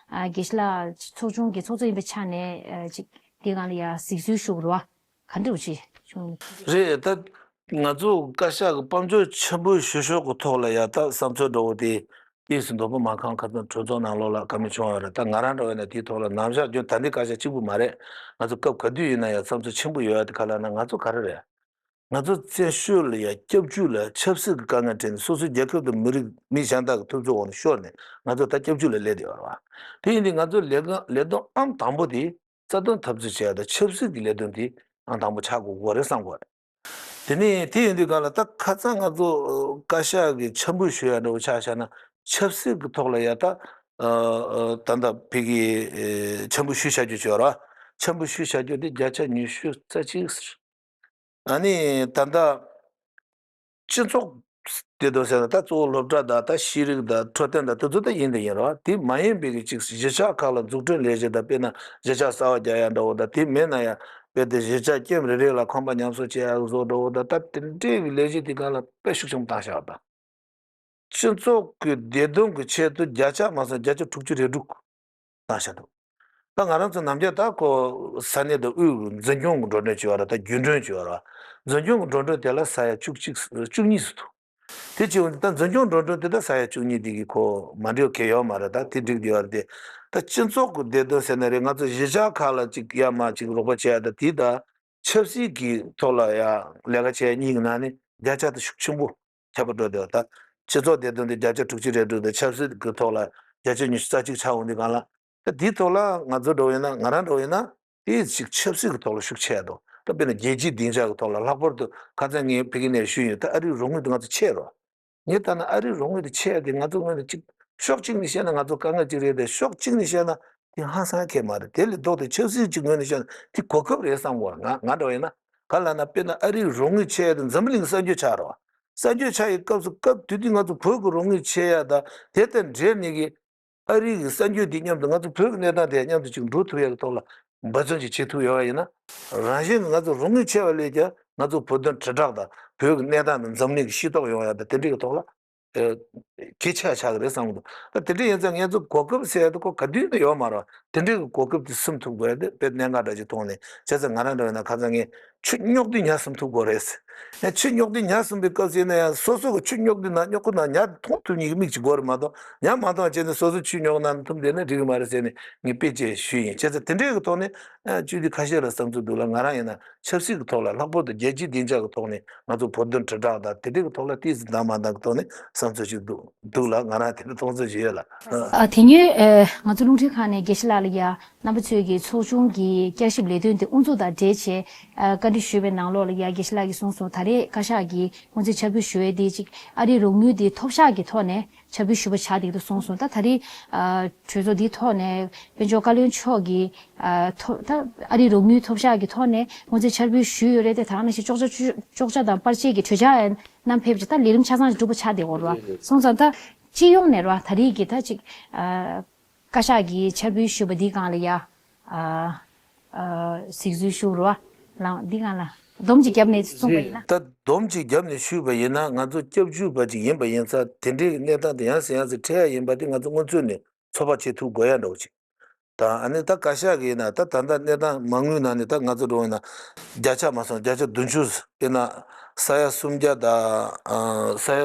དགེ་བཤེས་ལགས་ཚོགས་ཆུང་གི་ཚོགས་གཙོ་ཡིན་པའི་ཆ་ནས་ཨ་ཅིག་འདི་སྒང་ལ་ཡ་གཟིགས་ཚུལ་ཞུ་དགོས་རེད་བ། ག་འདྲ་བྱེད་བྱུང་། རེད། ད་ང་ཚོ་བཀའ་ཤག་གི་དཔལ་འབྱོར་ཆེན་པོའི་ཞུ་ཕྱོགས་ཀྱི་ཐོག་ལ་ཡ་ད་བསམ་ཚུལ་འདྲ་བོ་དེ་ཏིས་མདོ་དབུས་མང་ཁང་ཁ་སང་གྲོས་ཚོགས་ནང་ལོགས་ལ་བཀའ་མོལ་བྱུང་བ་རེད། ད་ང་རང་འདྲ་བོ་ཡིན་ན་དེའི་ཐོག་ལ་ནམ་ཞག་རྒྱུན་ད་འདི་བཀའ་ཤག་གཅིག་པུ་མ་རེད། ང་ཚོ་སྐབས་ག་དུས་ཡིན་ན་ཡང་བསམ་ཚུལ་ཆེན་པོ་ཡོད་ཡ་དེ་ག་ལབ་ན་ང་ཚོ་ག་རེ་རེད། ང་ཚོ་བཙན་བྱོལ་ལ་ཡ་སྐྱབས་བཅོལ་ལ་ཆབ་སྲིད་ཀྱི་དཀའ་ངལ་འཕྲད་ནས་སོ་སོའི་རྒྱལ་ཁབ་དང་མི་རིགས་མི་གཞན་དག་གི་ཐོབ་ཚུལ་འོག་ནས་ཤོར་ནས་ང་ཚོ་ད་སྐྱབས་བཅོལ་ལ་སླེབས་བསྡད་ཡོད་རེད་བ། དེ་ཡིན་དུས་ང་ཚོ་ལས་ཀ་ལས་དོན་ཨང་དང་པོ་དེ་རྩ་དོན་འཐབ་རྩོད་བྱེད་ཡ་དང་ཆབ་སྲིད་ཀྱི་ལས་དོན་དེ་ཨང་དང་པོ་ཆགས་དགོས་ཀྱི་རེད་བསམ་གྱི་ཡོད་རེད། དེ་ནས་དེ་ཡིན་དུས་སྒང་ལ་ད་ཁ་སང་ང་ཚོ་ཨ་བཀའ་ཤག་གིས་འཆར་འབུལ་ཞུ་ཡ་འདྲ་བོ་ཆ་བཞག་ན་ཆབ་སྲིད་ཀྱི་ཐོག་ལ་ཡ་ད་ཨ་ཨ་ད་ལྟ་ཕ་གིའི་ཨ་འཆར་འབུལ་ཞུས་བཞག་རྒྱུ་བྱས་ར། འཆར་འབུལ་ཞུས་བཞག་རྒྱུ་དེ་བརྒྱ་ཆ་ཉི་ཤུ་རྩ་གཅིག་ཨ་ནི་ད་ལྟ་སྤྱི་ཚོགས་དེ་དོ་ཟེར་ན་ད་གཙོ་བོ་སློབ་གྲྭ་དང་ད་ཤེས་རིག་དང་འཕྲོད་བསྟེན་དང་དེ་ཚོ་ད་ཡིན་དང་ཡིན་ར། དེ་མ་ཡིན་པའི་གི་ཅིག་གཞིས་ཆགས་ཁག་ལ་འཛུགས་སྐྲུན་ལས་གཞི་དང་དཔེར་ན་གཞིས་ཆགས་གསར་པ་རྒྱག་ཡ་འདྲ་བོ་དང་དེ་མིན་ན་ཡང་དཔེ་དེ་གཞིས་ཆགས་ཀེམ་རེ་རེ་ལ་ཁང་པ་ཉམས་གསོ་བྱེད་ཡ་བཟོ་འདྲ་བོ་དང་ད་དེ་འདྲའི་གི་ལས་གཞི་དེ་གང་ལ་དཔེ་ཤུགས་ཆེན་པོ་བཏང་བཞག་པ་དང་། སྤྱི་ཚོགས་ཀྱི་བདེ་དོན་གྱི་ཆེད་དུ་བརྒྱ་ཆ་མ་སོང་བརྒྱ་ཆ་དྲུག་ཅུ་རེ་དྲུག་བཏང་བཞག་འདུག་ད་ང་རང་ཚོ་ནམ་རྒྱུན་ད་ཁོ་ས་གནས་དང་དབུས་ཀྱི་འཛིན་སྐྱོང་གི་འགྲོ་གྲོན་བྱེད་པ་ར་ད་རྒྱུན་གྲོན་བྱེད་པ་ར་འཛིན་སྐྱོང་གི་འགྲོ་གྲོན་དེ་ལ་ས་ཡ་བཅུ་གཅིག་བཅུ་གཉིས་སུ་ཐུག་དེ་བྱས་འོང་དུས་ད་འཛིན་སྐྱོང་འགྲོ་གྲོན་དེ་ད་ས་ཡ་བཅུ་གཉིས་དེ་གི་ཁོ་མ་འགྲིག་གི་ཡོད་མ་རེད། ད་དེ་འགྲིག་བསྡད་ཡོད་རེད་དེ། ད་སྤྱི་ཚོགས་ཀྱི་བདེ་དོན་ཟེར་ན་རེད། ང་ཚོ་གཞིས་ཆགས་ཁག་ལ་ཅིག་ཡ་མ་ཅིག་རོགས་པ་བྱེད་ཡ་ད་དེ་ད་ཆབ་སྲིད་ཀྱི་ཐོག་ལ་ཡ་ལས་ཀ་བྱེད་ཡ་གཉིས་ཀྱི་ནང་ནས་བརྒྱ་ཆ་དེ་ཤུགས་ཆེན་པོ་ཁྱད་པར་འགྲོ་བསྡད་ཡོད། ད་སྤྱི་ཚོགས་བདེ་དོན་དེ་བརྒྱ་ཆ་དྲུག་ཅུ་རེ་དྲུག་དང་ཆབ་སྲིད་ཀྱི་ཐོག་ལ་བརྒྱ་ཆ་ཉི་ཤུ་རྩ་གཅིག་ཆགས་འོང་དུས་སྒང་ལ། ད་དེའི་ཐོག་ལ་ང་ཚོ་འགྲོ་ཡིན་ན་ང་རང་འགྲོ་ཡིན་ན་དེ་ཞིག་ཆབ་སྲིད་ཀྱི་ཐོག་ལ་ཤུགས་ཆེ་ཡ་དང་ད་དཔེར་ན་རྒྱལ་སྤྱིའི་སྡིངས་ཆ་གི་ཐོག་ལ་ལྷག་པར་དུ་ཁ་སང་ངས་ཕ་གི་ནས་ཞུས་ཡོད། ད་ཨ་རིའི་རོགས་དངུལ་དེ་ང་ཚོ་ཆད་རོགས། ངས་ལྟ་ན་ཨ་རིའི་རོགས་དངུལ་དེ་ཆད་ཡ་དེ་ང་ཚོ་ངོས་ནས་ཅིག་ཕྱོགས་གཅིག་ནས་བཤད་ན་ང་ཚོ་དཀའ་ངལ་ཅིག་རེད་དེ་ཕྱོགས་གཅིག་ནས་བཤད་ན་དེ་ཧང་སང་ཁེལ་མ་རེད། དེ་ལས་ལྡོག་སྟེ་ཆབ་སྲིད་ཀྱི་ངོས་ནས་བཤད་ན་དེ་གོ་སྐབས་རེད་བསམ་གོ་ང་ང་འདྲ་བ་ཡིན་ན། ག་ལབ་ན་དཔེར་ན་ཨ་རིའི་རོགས་དངུལ་ཆད་ཡ་དེ་འཛམ་བུ་གླིང་གི་གསར་འགྱུར་ཆགས་རོགས། གསར་འགྱུར་ཆགས་ཡི་སྐབས་སུ་སྐབས་དེ་དུས་ང་ཚོ་བོད་ཀྱི་རོགས་དངུལ་ཆད་ཡ་དང་དེ་དང་འབྲེལ་ནས་གི་ཨ་རི་གི་གསར་འགྱུར་འདི་མཉམ་དུ་ང་ཚོ་བོད་ཀྱི་གནས་སྟངས་དེ་མཉམ་དུ་ཅིག་འགྲོ་ཐུབ་ཡག་གི་ཐོག་ལ་འབད་བརྩོན་ཅིག་བྱེད་ཐུབ་ཡོད་པ་ཡིན་ན། རང་བཞིན་གྱིས་ང་ཚོ་རོགས་དངུལ་ཆེ་བ་ལས་ཀྱང་ང་ཚོ་བོད་དོན་དྲིལ་བསྒྲགས་དང་བོད་ཀྱི་གནས་སྟངས་དང་འཛམ་གླིང་གི་ཤེས་རྟོགས་ཡོང་ཡག་དང་དེ་འདྲའི་གི་ཐོག་ལ་ཨ་གལ་ཆེ་བ་ཆགས་ཀྱི་རེད་བསམ་གྱི་འདུག་ད་དེ་འདྲ་ཡིན་ཙང་ང་ཚོ་གོ་སྐབས་ཟེར་ཡག་དེ་ཁོ་ག་དུས་ནས་ཡོད་མ་རེད། དེ་འདྲའི་གི་གོ་སྐབས་དེ་ཟིན་ཐུབ་དགོས་ཡག་དེ་དཔེ་གནད་འགག་འདྲ་ཅིག་མཐོང་ནས། བྱས་ཙང་ང་རང་འདྲ་བ་ཡིན་ན་ཁ་སང་ངས་ཆུ་རྙོག་དུས་ཉ་ཟིན་ཐུབ་དགོས་རེད། ཡང་ཆུ་རྙོག་དུས་ཉ་ཟིན་པའི་སྐབས་སུ་ཡིན་ན་ཡང་སོ་སོ་གི་ཆུ་རྙོག་དུས་ན་རྙོག་གི་ན་ཉ་མཐོང་ཐུབ་མཁན་གྱི་མིག་ཅིག་དགོས་རེད་མ་གཏོགས་ཉ་མ་མཐོང་བྱས་ནས་སོ་སོ་ཆུ་རྙོག་ན་ཐུམ་བསྡད་ན་འགྲིག་གི་མ་རེད་ཟེར་ནས་ངས་དཔེ་ཅིག་ཞུས་ཡིན། བྱས་ཙང་དེ་འདྲའི་གི་ཐོག་ནས་ཨ་བཅུད་དེ་ཁ་ཤས་ལ་བསམ་ཚུལ་འདུག་ལ། ང་རང་ཡིན་ན་ཆབ་སྲིད་ཀྱི་ཐོག་ལ་ལྷག་པར་དུ་རྒྱལ་སྤྱིའི་སྡིངས་ཆ་གི་ཐོག་ནས་ང་ཚོ་བོད་དོན་དྲིལ་བསྒྲགས་དང་དེ་འདྲའི་གི་ཐོག་ལ་ཏོག་ཙམ་འདང་མ་འདང་གི་ཐོག་ནས་བསམ་ཚུལ་ཞིག་འདུག་འདུག་ལ། ང་རང་དེ་འདྲ་མཐོང་ཚུལ་ཞིག་ཡོད་ལ། ཨ་དེ་སྔོན་ཨ་ང་ཚོ་རླུང་འཕྲིན་ཁང་ནས་དགེ་བཤེས་ལགས་ལ་ཡ་རྣམ་པ་ཚོའི་གི་ཚོགས་ཆུང་གི་བསྐྱར་ཞིབ་ལས་དོན་དེ་དབུ་འཛུགས་དང་འབྲེལ་བྱས་ཨ། བཀའ་འདྲི་ཞུས་པའི་ནང་ལོགས་ལ་ཡ་དགེ་བཤེས་ལགས་ཀྱིས་གསུངས་སོང་། ད་རེས་བཀའ་ཤག་གིས་སྔོན་རྩིས་འཆར་འབུལ་ཞུ་ཡས་དེ་ཅིག་ཨ་རིའི་རོགས་དངུལ་དེ་ཐོབ་ཤག་གི་ཐོག་ནས་འཆར་འབུལ་ཞུ་བ་ཆགས་བསྡད་འདུག་གསུངས་སོང་། ད་ད་རེས་ཨ་གྲོས་ཚོགས་དེའི་ཐོག་ནས་དཔལ་འབྱོར་བཀའ་བློན་མཆོག་གིས་ཨ་ཐོབ་ད་ཨ་རིའི་རོགས་དངུལ་ཐོབ་ཤག་གི་ཐོག་ནས་སྔོན་རྩིས་འཆར་འབུལ་ཞུས་ཡོད་རེད་དེ། ད་ག་ནང་བཞིན་ཅོག་ཆ་ཅོག་ཆ་དང་པར་ཆས་ཀྱི་གྲོས་འཆར་བསྣམས་ཕེབས་ཀྱི། ད་ལས་རིམ་ཆ་ཚང་གྲུབ་པ་ཆགས་བསྡད་ཡོད་རེད་བ། སོང་ཙང་ད་སྤྱི་ཡོངས་ནས་རེད་བ། ད་རེས་ཀྱི་ད་ཅིག་ཨ་བཀའ་ཤག་གིས་འཆར་འབུལ་ཞུས་པ་འདིའི་སྒང་ལ་ཡ། ཨ་ཨ་གཟིགས་ཚུལ་ཞུ་རོགས། ལགས་འདི་སྒང་ལ་སྡོམ་གཅིག་བརྒྱབ་ནས་གསུངས་པ་ཡིན་ན། ད་སྡོམ་གཅིག་བརྒྱབ་ནས་ཞུས་པ་ཡིན་ན། ང་ཚོ་སྐྱབས་བཅོལ་བ་ཅིག་ཡིན་པ་ཡིན་ཙང་དེ་འདྲའི་གནས་སྟངས་དེ་ཡང་སེ་ཡང་སེ་འཕྲད་ཡ་ཡིན་པ་དེ་ང་ཚོ་སྔོན་ཚུད་ནས་ཚོད་དཔག་བྱེད་ཐུབ་དགོས་ཡ་འདྲ་བོ་ཅིག་དང་། ཨ་ནི་ད་བཀའ་ཤག་གི་ཡིན་ན་ད་ད་ལྟ་གནས་སྟངས་མ་དངུལ་ནང་ནས་ད་ང་ཚོ་འགྲོ་ཡིན་ན་བརྒྱ་ཆ་མ་སོང་བརྒྱ་ཆ་བདུན་ཅུ་ཡིན་ན་ས་ཡ་སུམ་བརྒྱ་དང་ཨ་ས་ཡ་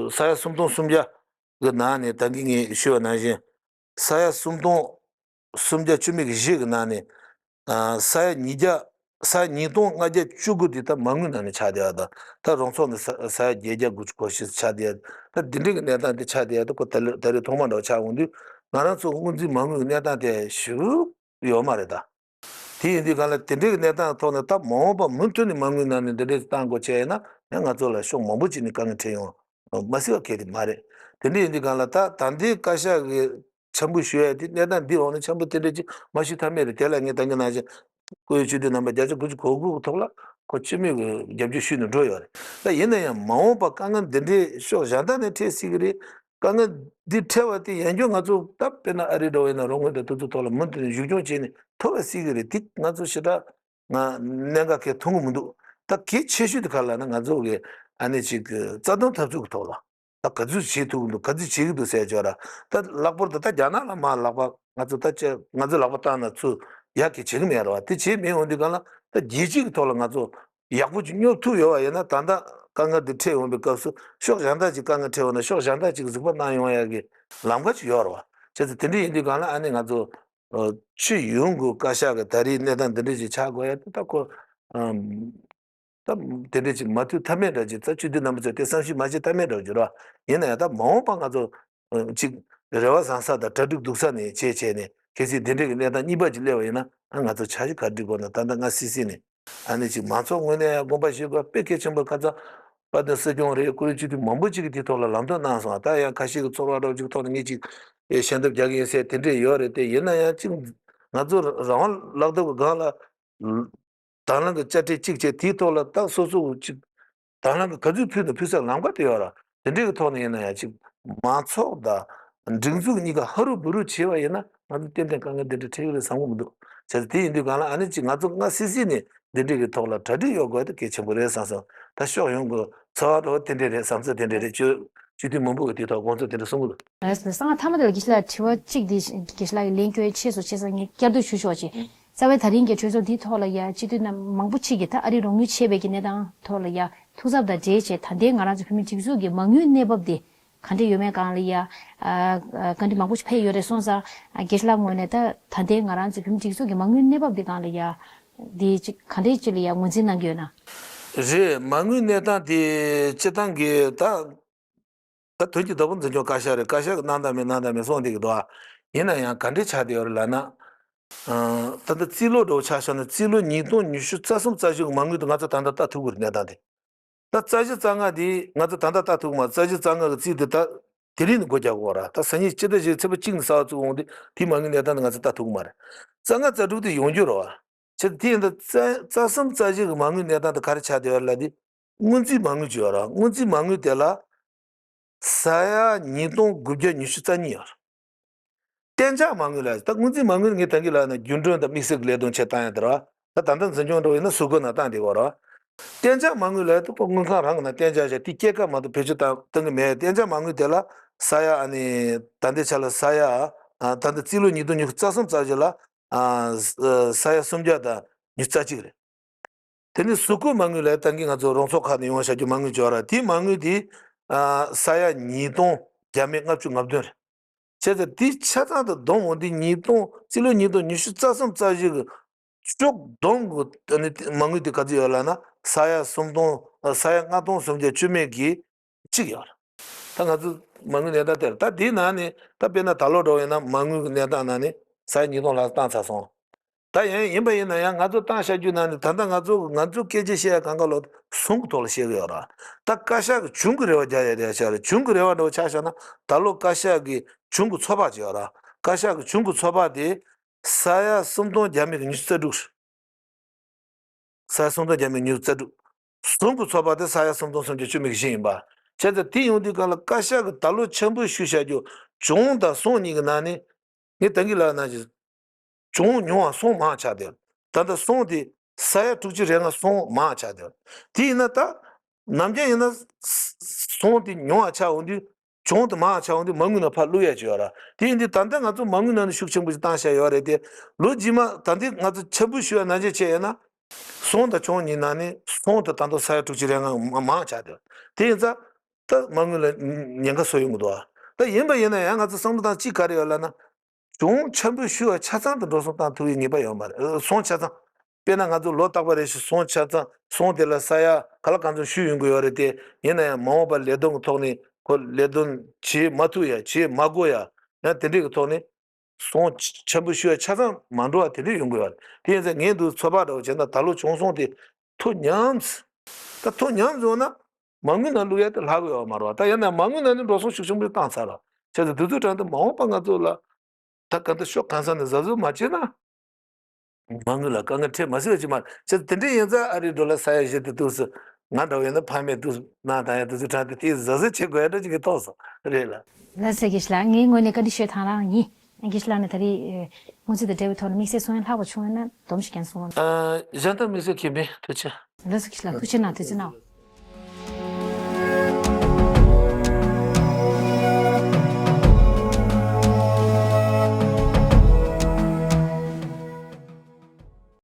ས་ཡ་སུམ་སྟོང་སུམ་བརྒྱ་གི་ནང་ནས་ད་གིན་ངས་ཞུས་པ་ནང་བཞིན། ས་ཡ་སུམ་སྟོང་སུམ་བརྒྱ་བཅུ་མེད་ཀྱི་བཞི་གི་ནང་ནས། ཨ་ས་ཡ་ཉིས་བརྒྱ། ས་ཡ་ཉིས་སྟོང་ལྔ་བརྒྱ་བཅུ་དགུ་དེ་ད་མ་དངུལ་ནང་ནས་ཆགས་བསྡད་ཡ་དང་། ད་རོགས་ཚོགས་ནས་ས་ས་ཡ་བརྒྱད་བརྒྱ་དགུ་བཅུ་གོ་བཞི་ཆགས་བསྡད་ཡ། ད་འདི་འདྲའི་གི་གནས་སྟངས་དེ་ཆགས་བསྡད་ཡ་ད་ཁོ་ད་ལོ་ད་རེས་ཐོག་མ་འདྲ་བོ་ཆགས་འོང་དུས། ང་རང་ཚོ་སྔོན་རྩིས་མ་དངུལ་གི་གནས་སྟངས་དེ་ཞེ་པོ་ཡོད་མ་རེད་ད། དེ་ཡིན་དུས་གང་ལ་དེ་འདྲའི་གི་གནས་སྟངས་ཐོག་ནས་ད་མ་འོངས་པ་མུ་མཐུད་ནས་མ་དངུལ་ནང་ནས་འདི་འདྲའི་གཏང་དགོས་བྱས་ཡིན་ན་ཡང་ང་ཚོ་ལ་ཕྱོགས་མང་པོ་ཅིག་ནས་དཀའ་ངལ་འཕྲད་ཡོང་མ་སྲིད་པ་གལ་ཏེ་མ་རེད། དེ་འདྲ་ཡིན་དུས་གང་ལ་ད་ད་ལྟའི་བཀའ་ཤག་གི་འཆར་འབུལ་ཞུ་ཡ་དེ་གནས་སྟངས་འདི་འོག་ནས་འཆར་འབུལ་དེ་འདྲ་ཅིག་མ་ཞུས་ཐབས་མེད་རེད། དེ་ལ་ངས་ད་གིན་ནང་བཞིན་བཀུར་འོས་སྤྱི་འཐུས་རྣམ་པ་བརྒྱ་ཆ་དགུ་བཅུ་གོ་དགུ་གི་ཐོག་ལ་ཁོ་སྤྱི་མོས་ཀྱི་རྒྱབ་སྐྱོར་ཞུས་ནས་འགྲོ་ཡོད་རེད། ད་ཡིན་ན་ཡང་མ་འོངས་པ་དཀའ་ངལ་འདི་འདྲའི་ཕྱོགས་གཞན་དག་ནས་འཕྲད་སྲིད་ཀྱི་རེད། དཀའ་ངལ་འདི་འཕྲད་པ་དེ་ཡང་བསྐྱར་ང་ཚོ་ད་དཔེར་ན་ཨ་རི་འདྲ་བོ་ཡིན་ན་རོགས་དངུལ་དང་དེ་ཚོ་ཐོག་ལ་མུ་མཐུད་ནས་མཇུག་སྐྱོང་བྱས་ནས་ཐུབ་པ་སྲིད་ཀྱི་རེད། དེ་ང་ཚོ་ཞེ་དྲག་ང་གནད་འགག་གལ་མཐོང་གི་མི་འདུག་ད་གལ་ཆེ་ཤོས་དེ་ག་ལ་ན་ང་ཚོ་གི་ཨ་ནི་ཅིག་གི་རྩ་དོན་འཐབ་རྩོད་ཀྱི་ཐོག་ལ་ད་ག་ཚོད་བྱེད་ཐུབ་ཀྱི་འདུག་ག་ཚོད་བྱེད་ཀྱི་འདུག་ཟེར་ཆོག་ར། ད་ལྷག་པར་དུ་ད་རྒྱ་ནག་ལ་མ་ལྷག་པ་ང་ཚོ་ད་ཅི་ང་ཚོ་ལག་པ་བཏང་ན་ཚུར་ཡག་གི་བྱེད་ཀྱི་མེད་ར་བ། དེ་བྱེད་མེད་འོང་དུས་ག་ལ་ད་རྒྱལ་སྤྱི་གི་ཐོག་ལ་ང་ཚོ་ཡག་པོ་ཅིག་སྙོབ་ཐུབ་ཡོད་བ་ཡིན་ན། ད་ལྟ་དཀའ་ངལ་འདི་འཕྲད་ཡོང་བའི་སྐབས་སུ་ཕྱོགས་གཞན་དག་ཅིག་དཀའ་ངལ་འཕྲད་ཡོང་ན་ཕྱོགས་གཞན་དག་ཅིག་གཟིགས་པ་གནང་ཡོང་ཡག་གི་ལམ་ཁ་ཅིག་ཡོད་རེད་བ། བྱས་ཙང་དེ་འདྲ་ཡིན་དུས་གང་ལ་ཨ་ནི་ང་ཚོ་ཨ་སྤྱི་ཡོངས་ཀྱི་བཀའ་ཤག་གི་ད་རེས་གནས་སྟངས་འདི་འདྲ་ཅིག་ཆགས་དགོས་ཡ་དེ་ད་ཁོ་ཨམ་ད་དེ་འདྲ་ཅིག་མ་ཐུབ་ཐབས་མེད་འདྲ་ཅིག་ད་སྤྱི་འཐུས་རྣམ་པ་ཚོས་དེ་བསམ་ཤེས་མ་བྱེད་ཐབས་མེད་འདྲ་ཅིག་རེད་བ། ཡིན་ན་ཡང་ད་མ་འོངས་པ་ང་ཚོ་ཨ་ཅིག་རེ་བ་བཟང་ས་དང་གྲ་སྒྲིག་སྡུག་ས་ནས་བྱས་བྱས་ནས་གལ་སྲིད་དེ་འདྲ་གི་གནས་སྟངས་གཉིས་པ་ཅིག་སླེབས་པ་ཡིན་ན་ཨ་ང་ཚོ་འཆར་གཞི་ག་རེ་སྒྲིག་དགོས་ན། ད་ལྟ་ང་སི་སི་ནས། ཨ་ནི་ཅིག་མང་ཚོགས་ངོས་ནས་ཡང་དགོངས་པ་བཞེས་དགོས་དཔེ་གལ་ཆེན་པོ། ཁ་སང་དཔལ་ལྡན་སྲིད་སྐྱོང་རེད། བཀུར་འོས་སྤྱི་འཐུས་མང་པོ་ཅིག་གིས་དེའི་ཐོག་ལ་ལམ་སྟོན་གནང་སོང་། ད་ཡང་ཁ་ཤས་ཀྱི་ཚོར་བ་འདྲ་བོ་ཅིག་ཐོག་ནས་ངས་ཅིག་ཨེ་ཞལ་འདེབས་རྒྱག་གི་ཡིན་ཟེར་དེ་འདྲས་ཡོད་རེད་དེ། ཡིན་ན་ཡང་ཅིག་ང་ཚོ་རང་དབང་ལག་དེབ་ཀྱི་སྒང་ལ་དང་བླངས་ཀྱི་དཔྱ་ཁྲལ་གཅིག་བྱས་དེའི་ཐོག་ལ་ད་སོ་སོ་ཅིག་དང་བླངས་ཀྱི་ག་ཚོད་ཕུལ་ན་ཕུལ་སའི་ལམ་ཁ་དེ་ཡོད་ར། དེ་འདྲའི་གི་ཐོག་ནས་ཡིན་ན་ཡང་ཅིག་མང་ཚོགས་དང་སྒྲིག་འཛུགས་གཉིས་ཀ་ཧ་རུ་བུ་རུ་བྱས་པ་ཡིན་ན་ང་ཚོ་ཏན་ཏན་དཀའ་ངལ་འདི་འདྲ་འཕྲད་ཀྱི་རེད་བསམ་གྱི་མི་འདུག་བྱས་ཙང་དེ་ཡིན་དུས་གང་ལ་ཨ་ནི་ཅིག་ང་ཚོ་སྔ་སི་སི་ནས་འདི་འདྲའི་གི་ཐོག་ལ་གྲ་སྒྲིག་ཡོད་དགོས་དེ་གལ་ཆེན་པོ་རེད་བསམ་སོང་། ད་ཕྱོགས་ཡོངས་ཀྱི་ཚོར་བ་འདྲ་བོ་དེ་འདྲ་རེད། བསམ་ཚུལ་དེ་འདྲ་རེད། སྤྱི་སྤྱི་འཐུས་མང་པོ་གི་དེའི་ཐོག་དགོངས་ཚུལ་དེ་འདྲ་གསུང་གི་འདུག་གསང་བ་ཐ་མ་དེ་ལ་དགེ་བཤེས་ལགས་དྲི་བ་གཅིག་དེ་དགེ་བཤེས་ལགས་ཀྱིས་ལན་བསྐྱོན་ཡས་ཆེ་སོང་བྱས་ཙང་ངས་བསྐྱར་ཟློས་ཞུ་ཆོག་ཅིག་རྩ་བའི་ད་རིང་གི་གྲོས་ཚོགས་འདིའི་ཐོག་ལ་ཡ་སྤྱི་འཐུས་རྣམ་མང་པོ་ཅིག་གིས་ད་ཨ་རིའི་རོགས་དངུལ་ཆད་པའི་གི་གནས་སྟངས་ཐོག་ལ་ཡ་ཐུགས་འཚབ་དང་འབྲེལ་བྱས་ད་ལྟའི་ང་རང་ཚོ་བོད་མིའི་སྒྲིག་འཛུགས་ཀྱི་མ་དངུལ་གནས་བབ་དེ་ག་འདྲ་ཡོད་མེད་སྒང་ལ་ཡ་ཨ་ཨ་བཀའ་འདྲི་མང་པོ་ཞིག་ཕེབས་ཡོད་རེད། སོང་ཙང་ཨ་དགེ་བཤེས་ལགས་ངོས་ནས་ད་ད་ལྟའི་ང་རང་ཚོ་བོད་མིའི་སྒྲིག་འཛུགས་ཀྱི་མ་དངུལ་གནས་བབ་དེ་སྒང་ལ་ཡ་དེ་ཅིག་ག་འདྲ་ཅིག་ལ་ཡ་ངོས་འཛིན་གནང་གི་ཡོད་ན། རེད། མ་དངུལ་གནས་སྟངས་དེ་སྤྱིར་བཏང་གི་ད། ད་དོན་གྱི་བདག་པོ་འཛིན་སྐྱོང་བཀའ་ཤག་རེད། བཀའ་ཤག་གི་གནང་དང་མེད་གནང་དང་མེད་གསུངས་བསྡད་ཀྱི་འདུག་ཨ། ཡིན་ན་ཡང་ག་འདྲས་ཆགས་བསྡད་ཡོད་རེད་ལབ་ན། ཨ་ད་ལྟ་རྩིས་ལོ་འདྲ་བོ་ཆ་བཞག་ན་རྩིས་ལོ་ཉིས་སྟོང་ཉི་ཤུ་རྩ་གསུམ་རྩ་བཞི་གི་མ་དངུལ་དེ་ང་ཚོ་ད་ལྟ་ལྟ་ཐུབ་ཀྱི་རེད། གནས་སྟངས་དེ། ད་རྩ་བཞི་རྩ་ལྔ་དེ་ང་ཚོ་ད་ལྟ་ལྟ་ཐུབ་ཀྱི་མ་རེད། རྩ་བཞི་རྩ་ལྔ་གི་རྩིས་དེ་ད་དེ་རིང་ནས་སྒོ་རྒྱག་དགོས་ར། ད་སང་ཉིན་སྤྱི་ཟླ་བཞི་ཚེས་པ་གཅིག་ནས་གསར་པ་བཙུགས་འོང་དུས་དེའི་མ་དངུལ་གནས་སྟངས་དེ་ང་ཚོ་ལྟ་ཐུབ་ཀྱི་མ་རེད། རྩ་ལྔ་རྩ་དྲུག་དེ་ཡོང་རྒྱུ་རེད་བ། བྱས་ཙང་དེ་ཡིན་ད་རྩ་རྩ་གསུམ་རྩ་བཞི་གི་མ་དངུལ་གནས་སྟངས་དེ་ག་རེ་ཆགས་བསྡད་ཡོད་རེད་ལབ་དུས། སྔོན་རྩིས་མ་དངུལ་ཅིག་ཡོད་རེད། སྔོན་རྩིས་མ་དངུལ་དེ་ལ་ས་ཡ་ཉིས་སྟོང་དགུ་བརྒྱ་ཉི་ཤུ་རྩ་གཉིས་ཡོད་རེད། གཏན་འཇགས་མ་དངུལ་ལ་ད་སྔོན་རྩིས་མ་དངུལ་ངས་ད་གིན་ལབ་ན་རྒྱུན་གྲོན་དང་དམིགས་བསལ་གྱི་ལས་དོན་ཆེད་བཏང་ཡ་དེ་རེད་བ། ད་ད་ལྟ་འཛིན་སྐྱོང་འགྲོ་ཡིན་ན་ཟུར་བཀོད་ནང་བཏང་བསྡད་ཡོད་རེད་བ། གཏན་འཇགས་མ་དངུལ་ལ་ད་ཁོ་དངུལ་ཁང་རང་གི་ནང་གཏན་འཇགས་བྱས་དེ་སྐྱེད་ཀ་མ་གཏོགས་བེད་སྤྱོད་བཏང་བཏང་གི་མེད། གཏན་འཇགས་མ་དངུལ་དེ་ལ་ས་ཡ་ཨ་ནི་ད་ལྟའི་ཆ་ལ་ས་ཡ་ཨ་ད་ལྟ་རྩིས་ལོ་ཉིས་སྟོང་ཉི་ཤུ་རྩ་གསུམ་རྩ་བཞི་ལ་ཨ་ས་ཡ་སུམ་བརྒྱ་དང་ཉི་ཤུ་རྩ་གཅིག་རེད། དེ་ནས་ཟུར་བཀོད་མ་དངུལ་ལ་ད་གིན་ང་ཚོ་རོགས་ཚོགས་ཁག་ནས་ཡོང་བཞག་རྒྱུ་མ་དངུལ་འབྱོར་ར། དེའི་མ་དངུལ་དེ་ཨ་ས་ཡ་ཉིས་སྟོང་བརྒྱ་མེད་ལྔ་བཅུ་ང་བདུན་རེད། བྱས་ཙང་དེ་ཆ་ཚང་དུ་བསྡོམས་འོང་དུས་ཉིས་སྟོང་རྩིས་ལོ་ཉིས་སྟོང་ཉི་ཤུ་རྩ་གསུམ་རྩ་བཞི་གི་ཕྱོགས་བསྡོམས་ཀྱི་ཨ་ནི་མ་དངུལ་དེ་ག་ཚོད་ཡོད་ལབ་ན་ས་ཡ་སུམ་སྟོང་ས་ཡ་ལྔ་སྟོང་སུམ་བརྒྱ་བཅུ་མེད་ཀྱི་གཅིག་ཡོད་རེད། ད་ང་ཚོ་མ་དངུལ་གནས་སྟངས་དེ་རེད། ད་དེའི་ནང་ནས་ད་དཔེར་ན་ད་ལོ་འགྲོ་བ་ཡིན་ན་མ་དངུལ་གྱི་གནས་སྟངས་ནང་ནས་ས་ཡ་ཉིས་སྟོང་ལྷག་བཏང་ཚར་སོང་། ད་ཡང་ཡིན་པ་ཡིན་ན་ཡང་ང་ཚོ་བཏང་བཞག་རྒྱུ་ནང་ནས་ད་ལྟ་ང་ཚོ་ང་ཚོ་སྐད་ཆ་བཤད་ཡ་གང་ག་ལོ་ཟུང་གི་ཐོག་ལ་བཤད་གི་ཡོད་ར། ད་བཀའ་ཤག་གི་བྱུང་གི་རེ་བ་རྒྱག་ཡ་རེད་ཤག་རེད། བྱུང་གི་རེ་བ་འདྲ་བོ་ཆགས་བཞག་ན་ད་ལོ་བཀའ་ཤག་གི་བྱུང་གི་ཚོད་དཔག་ཅིག་ཡོད་ར། བཀའ་ཤག་གི་བྱུང་གི་ཚོད་དཔག་དེ་ས་ཡ་སུམ་སྟོང་བརྒྱ་མེད་ཀྱི་ཉི་ཤུ་རྩ་དྲུག་ས་ཡ་སུམ་སྟོང་བརྒྱ་མེད་ཉི་ཤུ་རྩ་དྲུག་ཟུང་གི་ཚོད་དཔག་དེ་ས་ཡ་སུམ་སྟོང་སུམ་བརྒྱ་བཅུ་མེད་ཀྱི་བཞི་ཡིན་པ། བྱས་ཙང་དེ་ཡོང་དུས་གང་ལ་བཀའ་ཤག་གི་ད་ལོ་ཆེན་པོ་ཞུ་བྱ་རྒྱུ་བྱུང་དང་སོང་གཉིས་ཀྱི་ནང་ནས་ངས་ད་གིན་ལབ་ནང་བཞིན། བྱུང་ཉུང་བ་སོང་མང་ཆགས་དེ། ད་ལྟ་སོང་དེ་ས་ཡ་དྲུག་ཅུ་རེ་ལྔ་སོང་མང་ཆགས་དེ། དེ་ཡིན་ན་ད་ནམ་རྒྱུན་ཡིན་ན་སོང་དེ་ཉུང་བ་ཆགས་འོང་དུས་བྱུང་དེ་མང་ཆགས་འོང་དུས་མ་དངུལ་ནང་ཕར་བླུག་ཡ་ཅིག་ཡོད་ར། དེ་ཡིན་དུས་ད་ལྟ་ང་ཚོ་མ་དངུལ་ནང་ནས་ཤུགས་ཆེན་པོ་ཞིག་བཏང་བཞག་ཡོད་རེད་དེ། ལོ་རྗེས་མ་ད་ལྟ་ང་ཚོ་ཆེན་པོ་ཞུ་བ་ནང་བཞིན་བྱས་ཡོད་ན། སོང་དང་བྱུང་གཉིས་ནང་ནས་སོང་དེ་ད་དུང་ས་ཡ་དྲུག་ཅུ་རེ་ལྔ་མང་ཆགས་དེ། དེ་ཡིན་ཙང་ད་མ་དངུལ་ལ་ཉེན་ཁ་བཟོ་ཡོང་གི་འདུག་ད་ཡིན་པ་ཡིན་ན་ཡང་ང་ཚོ་བསམ་བློ་བཏང་གཅིག་ག་རེ་ཡོད་ལབ་ན། གྱོང་ཆེན་པོ་ཞུ་བ་ཆ་ཚང་དུ་འགྲོ་སོང་བཏང་ཐུབ་ཡའི་ངེས་པ་ཡོད་མ་རེད། སོང་ཆ་ཚང་། དཔེར་ན་ང་ཚོ་ལོ་རྟག་པ་རེ་བཞིན་སོང་ཆ་ཚང་སོང་དེ་ལ་ས་ཡ་ག་ལ་གང་འཚམ་ཞུ་ཡོང་གི་ཡོད་རེད་དེ། ཡིན་ན་ཡང་མ་འོངས་པར་ལས་དོན་གྱི་ཐོག་ནས་ཁོ་ལས་དོན་བྱེད་མ་ཐུབ་ཡ་བྱེད་མ་དགོས་ཡ་ཡང་དེ་འདྲས་ཀྱི་ཐོག་ནས་སོང་ཆེན་པོ་ཞུ་བ་ཆ་ཚང་མ་འགྲོ་བ་དེ་འདྲས་ཡོང་གི་ཡོད་རེད། དེ་ཡིན་ཙང་ངས་འདུག་ཚོད་དཔག་འདྲ་བོ་བྱས་ན་ད་ལོ་བྱུང་སོང་དེ་ཐོ་ཉམས། ད་ཐོ་ཉམས་སོང་ན། མ་དངུལ་ནང་བླུག་ཡ་དེ་ལྷག་གི་ཡོད་མ་རེད་བ། ད་ཡང་ན་མ་དངུལ་ནང་ནས་འགྲོ་སོང་ཤུགས་ཆེན་པོ་བཏང་ཚར་ལ། བྱས་ཙང་དུས་ཚོད་གྲངས་དེ་མ་འོངས་པ་ང་ཚོ་ལ། ད་ག་འདི་ཤོག་གང་ས་ནས་གཟབ་གཟབ་མ་བྱས་ན། མ་དངུལ་ལ་དཀའ་ངལ་འཕྲད་མ་སྲིད་པ་ཅིག་མ་རེད། བྱས་ཙང་དེ་འདྲ་ཡིན་ཙང་ཨ་རིའི་ཌོ་ལར་ས་ཡ་བཞི་དེ་འདུག་སེ་ང་འདྲ་བོ་ཡིན་ན་ཕ་མས་འདུག་སེ་གནང་དང་ཡང་དུས་ཚོད་གྲངས་དེ་དེ་གཟབ་གཟབ་བྱེད་དགོས་ཡ་འདྲ་ཅིག་གི་ཐོག་སོང་རེད་ལ། ལགས་སོ་དགེ་བཤེས་ལགས། ངའི་ངོས་ནས་བཀའ་འདྲི་ཞུ་ཐེངས་རང་ཡིན། དགེ་བཤེས་ལགས་ནས་ད་རེས་སྔོན་ཚུད་དང་འབྲེལ་བའི་ཐོག་ལ་དམིགས་བསལ་གསུང་ཡ་ལྷག་པ་བྱུང་ཡོད་ན་སྡོམ་ཞིག་ཀྱང་གསུང་རོགས། ཨ། གཞན་དག་དམིགས་བསལ་གང་ཡང་མེད། ཐུགས་རྗེ་ཆེ། ལགས་སོ་དགེ་བཤེས་ལགས། ཐུགས་རྗེ་གནང་། ཐུགས་རྗེ་གནང་།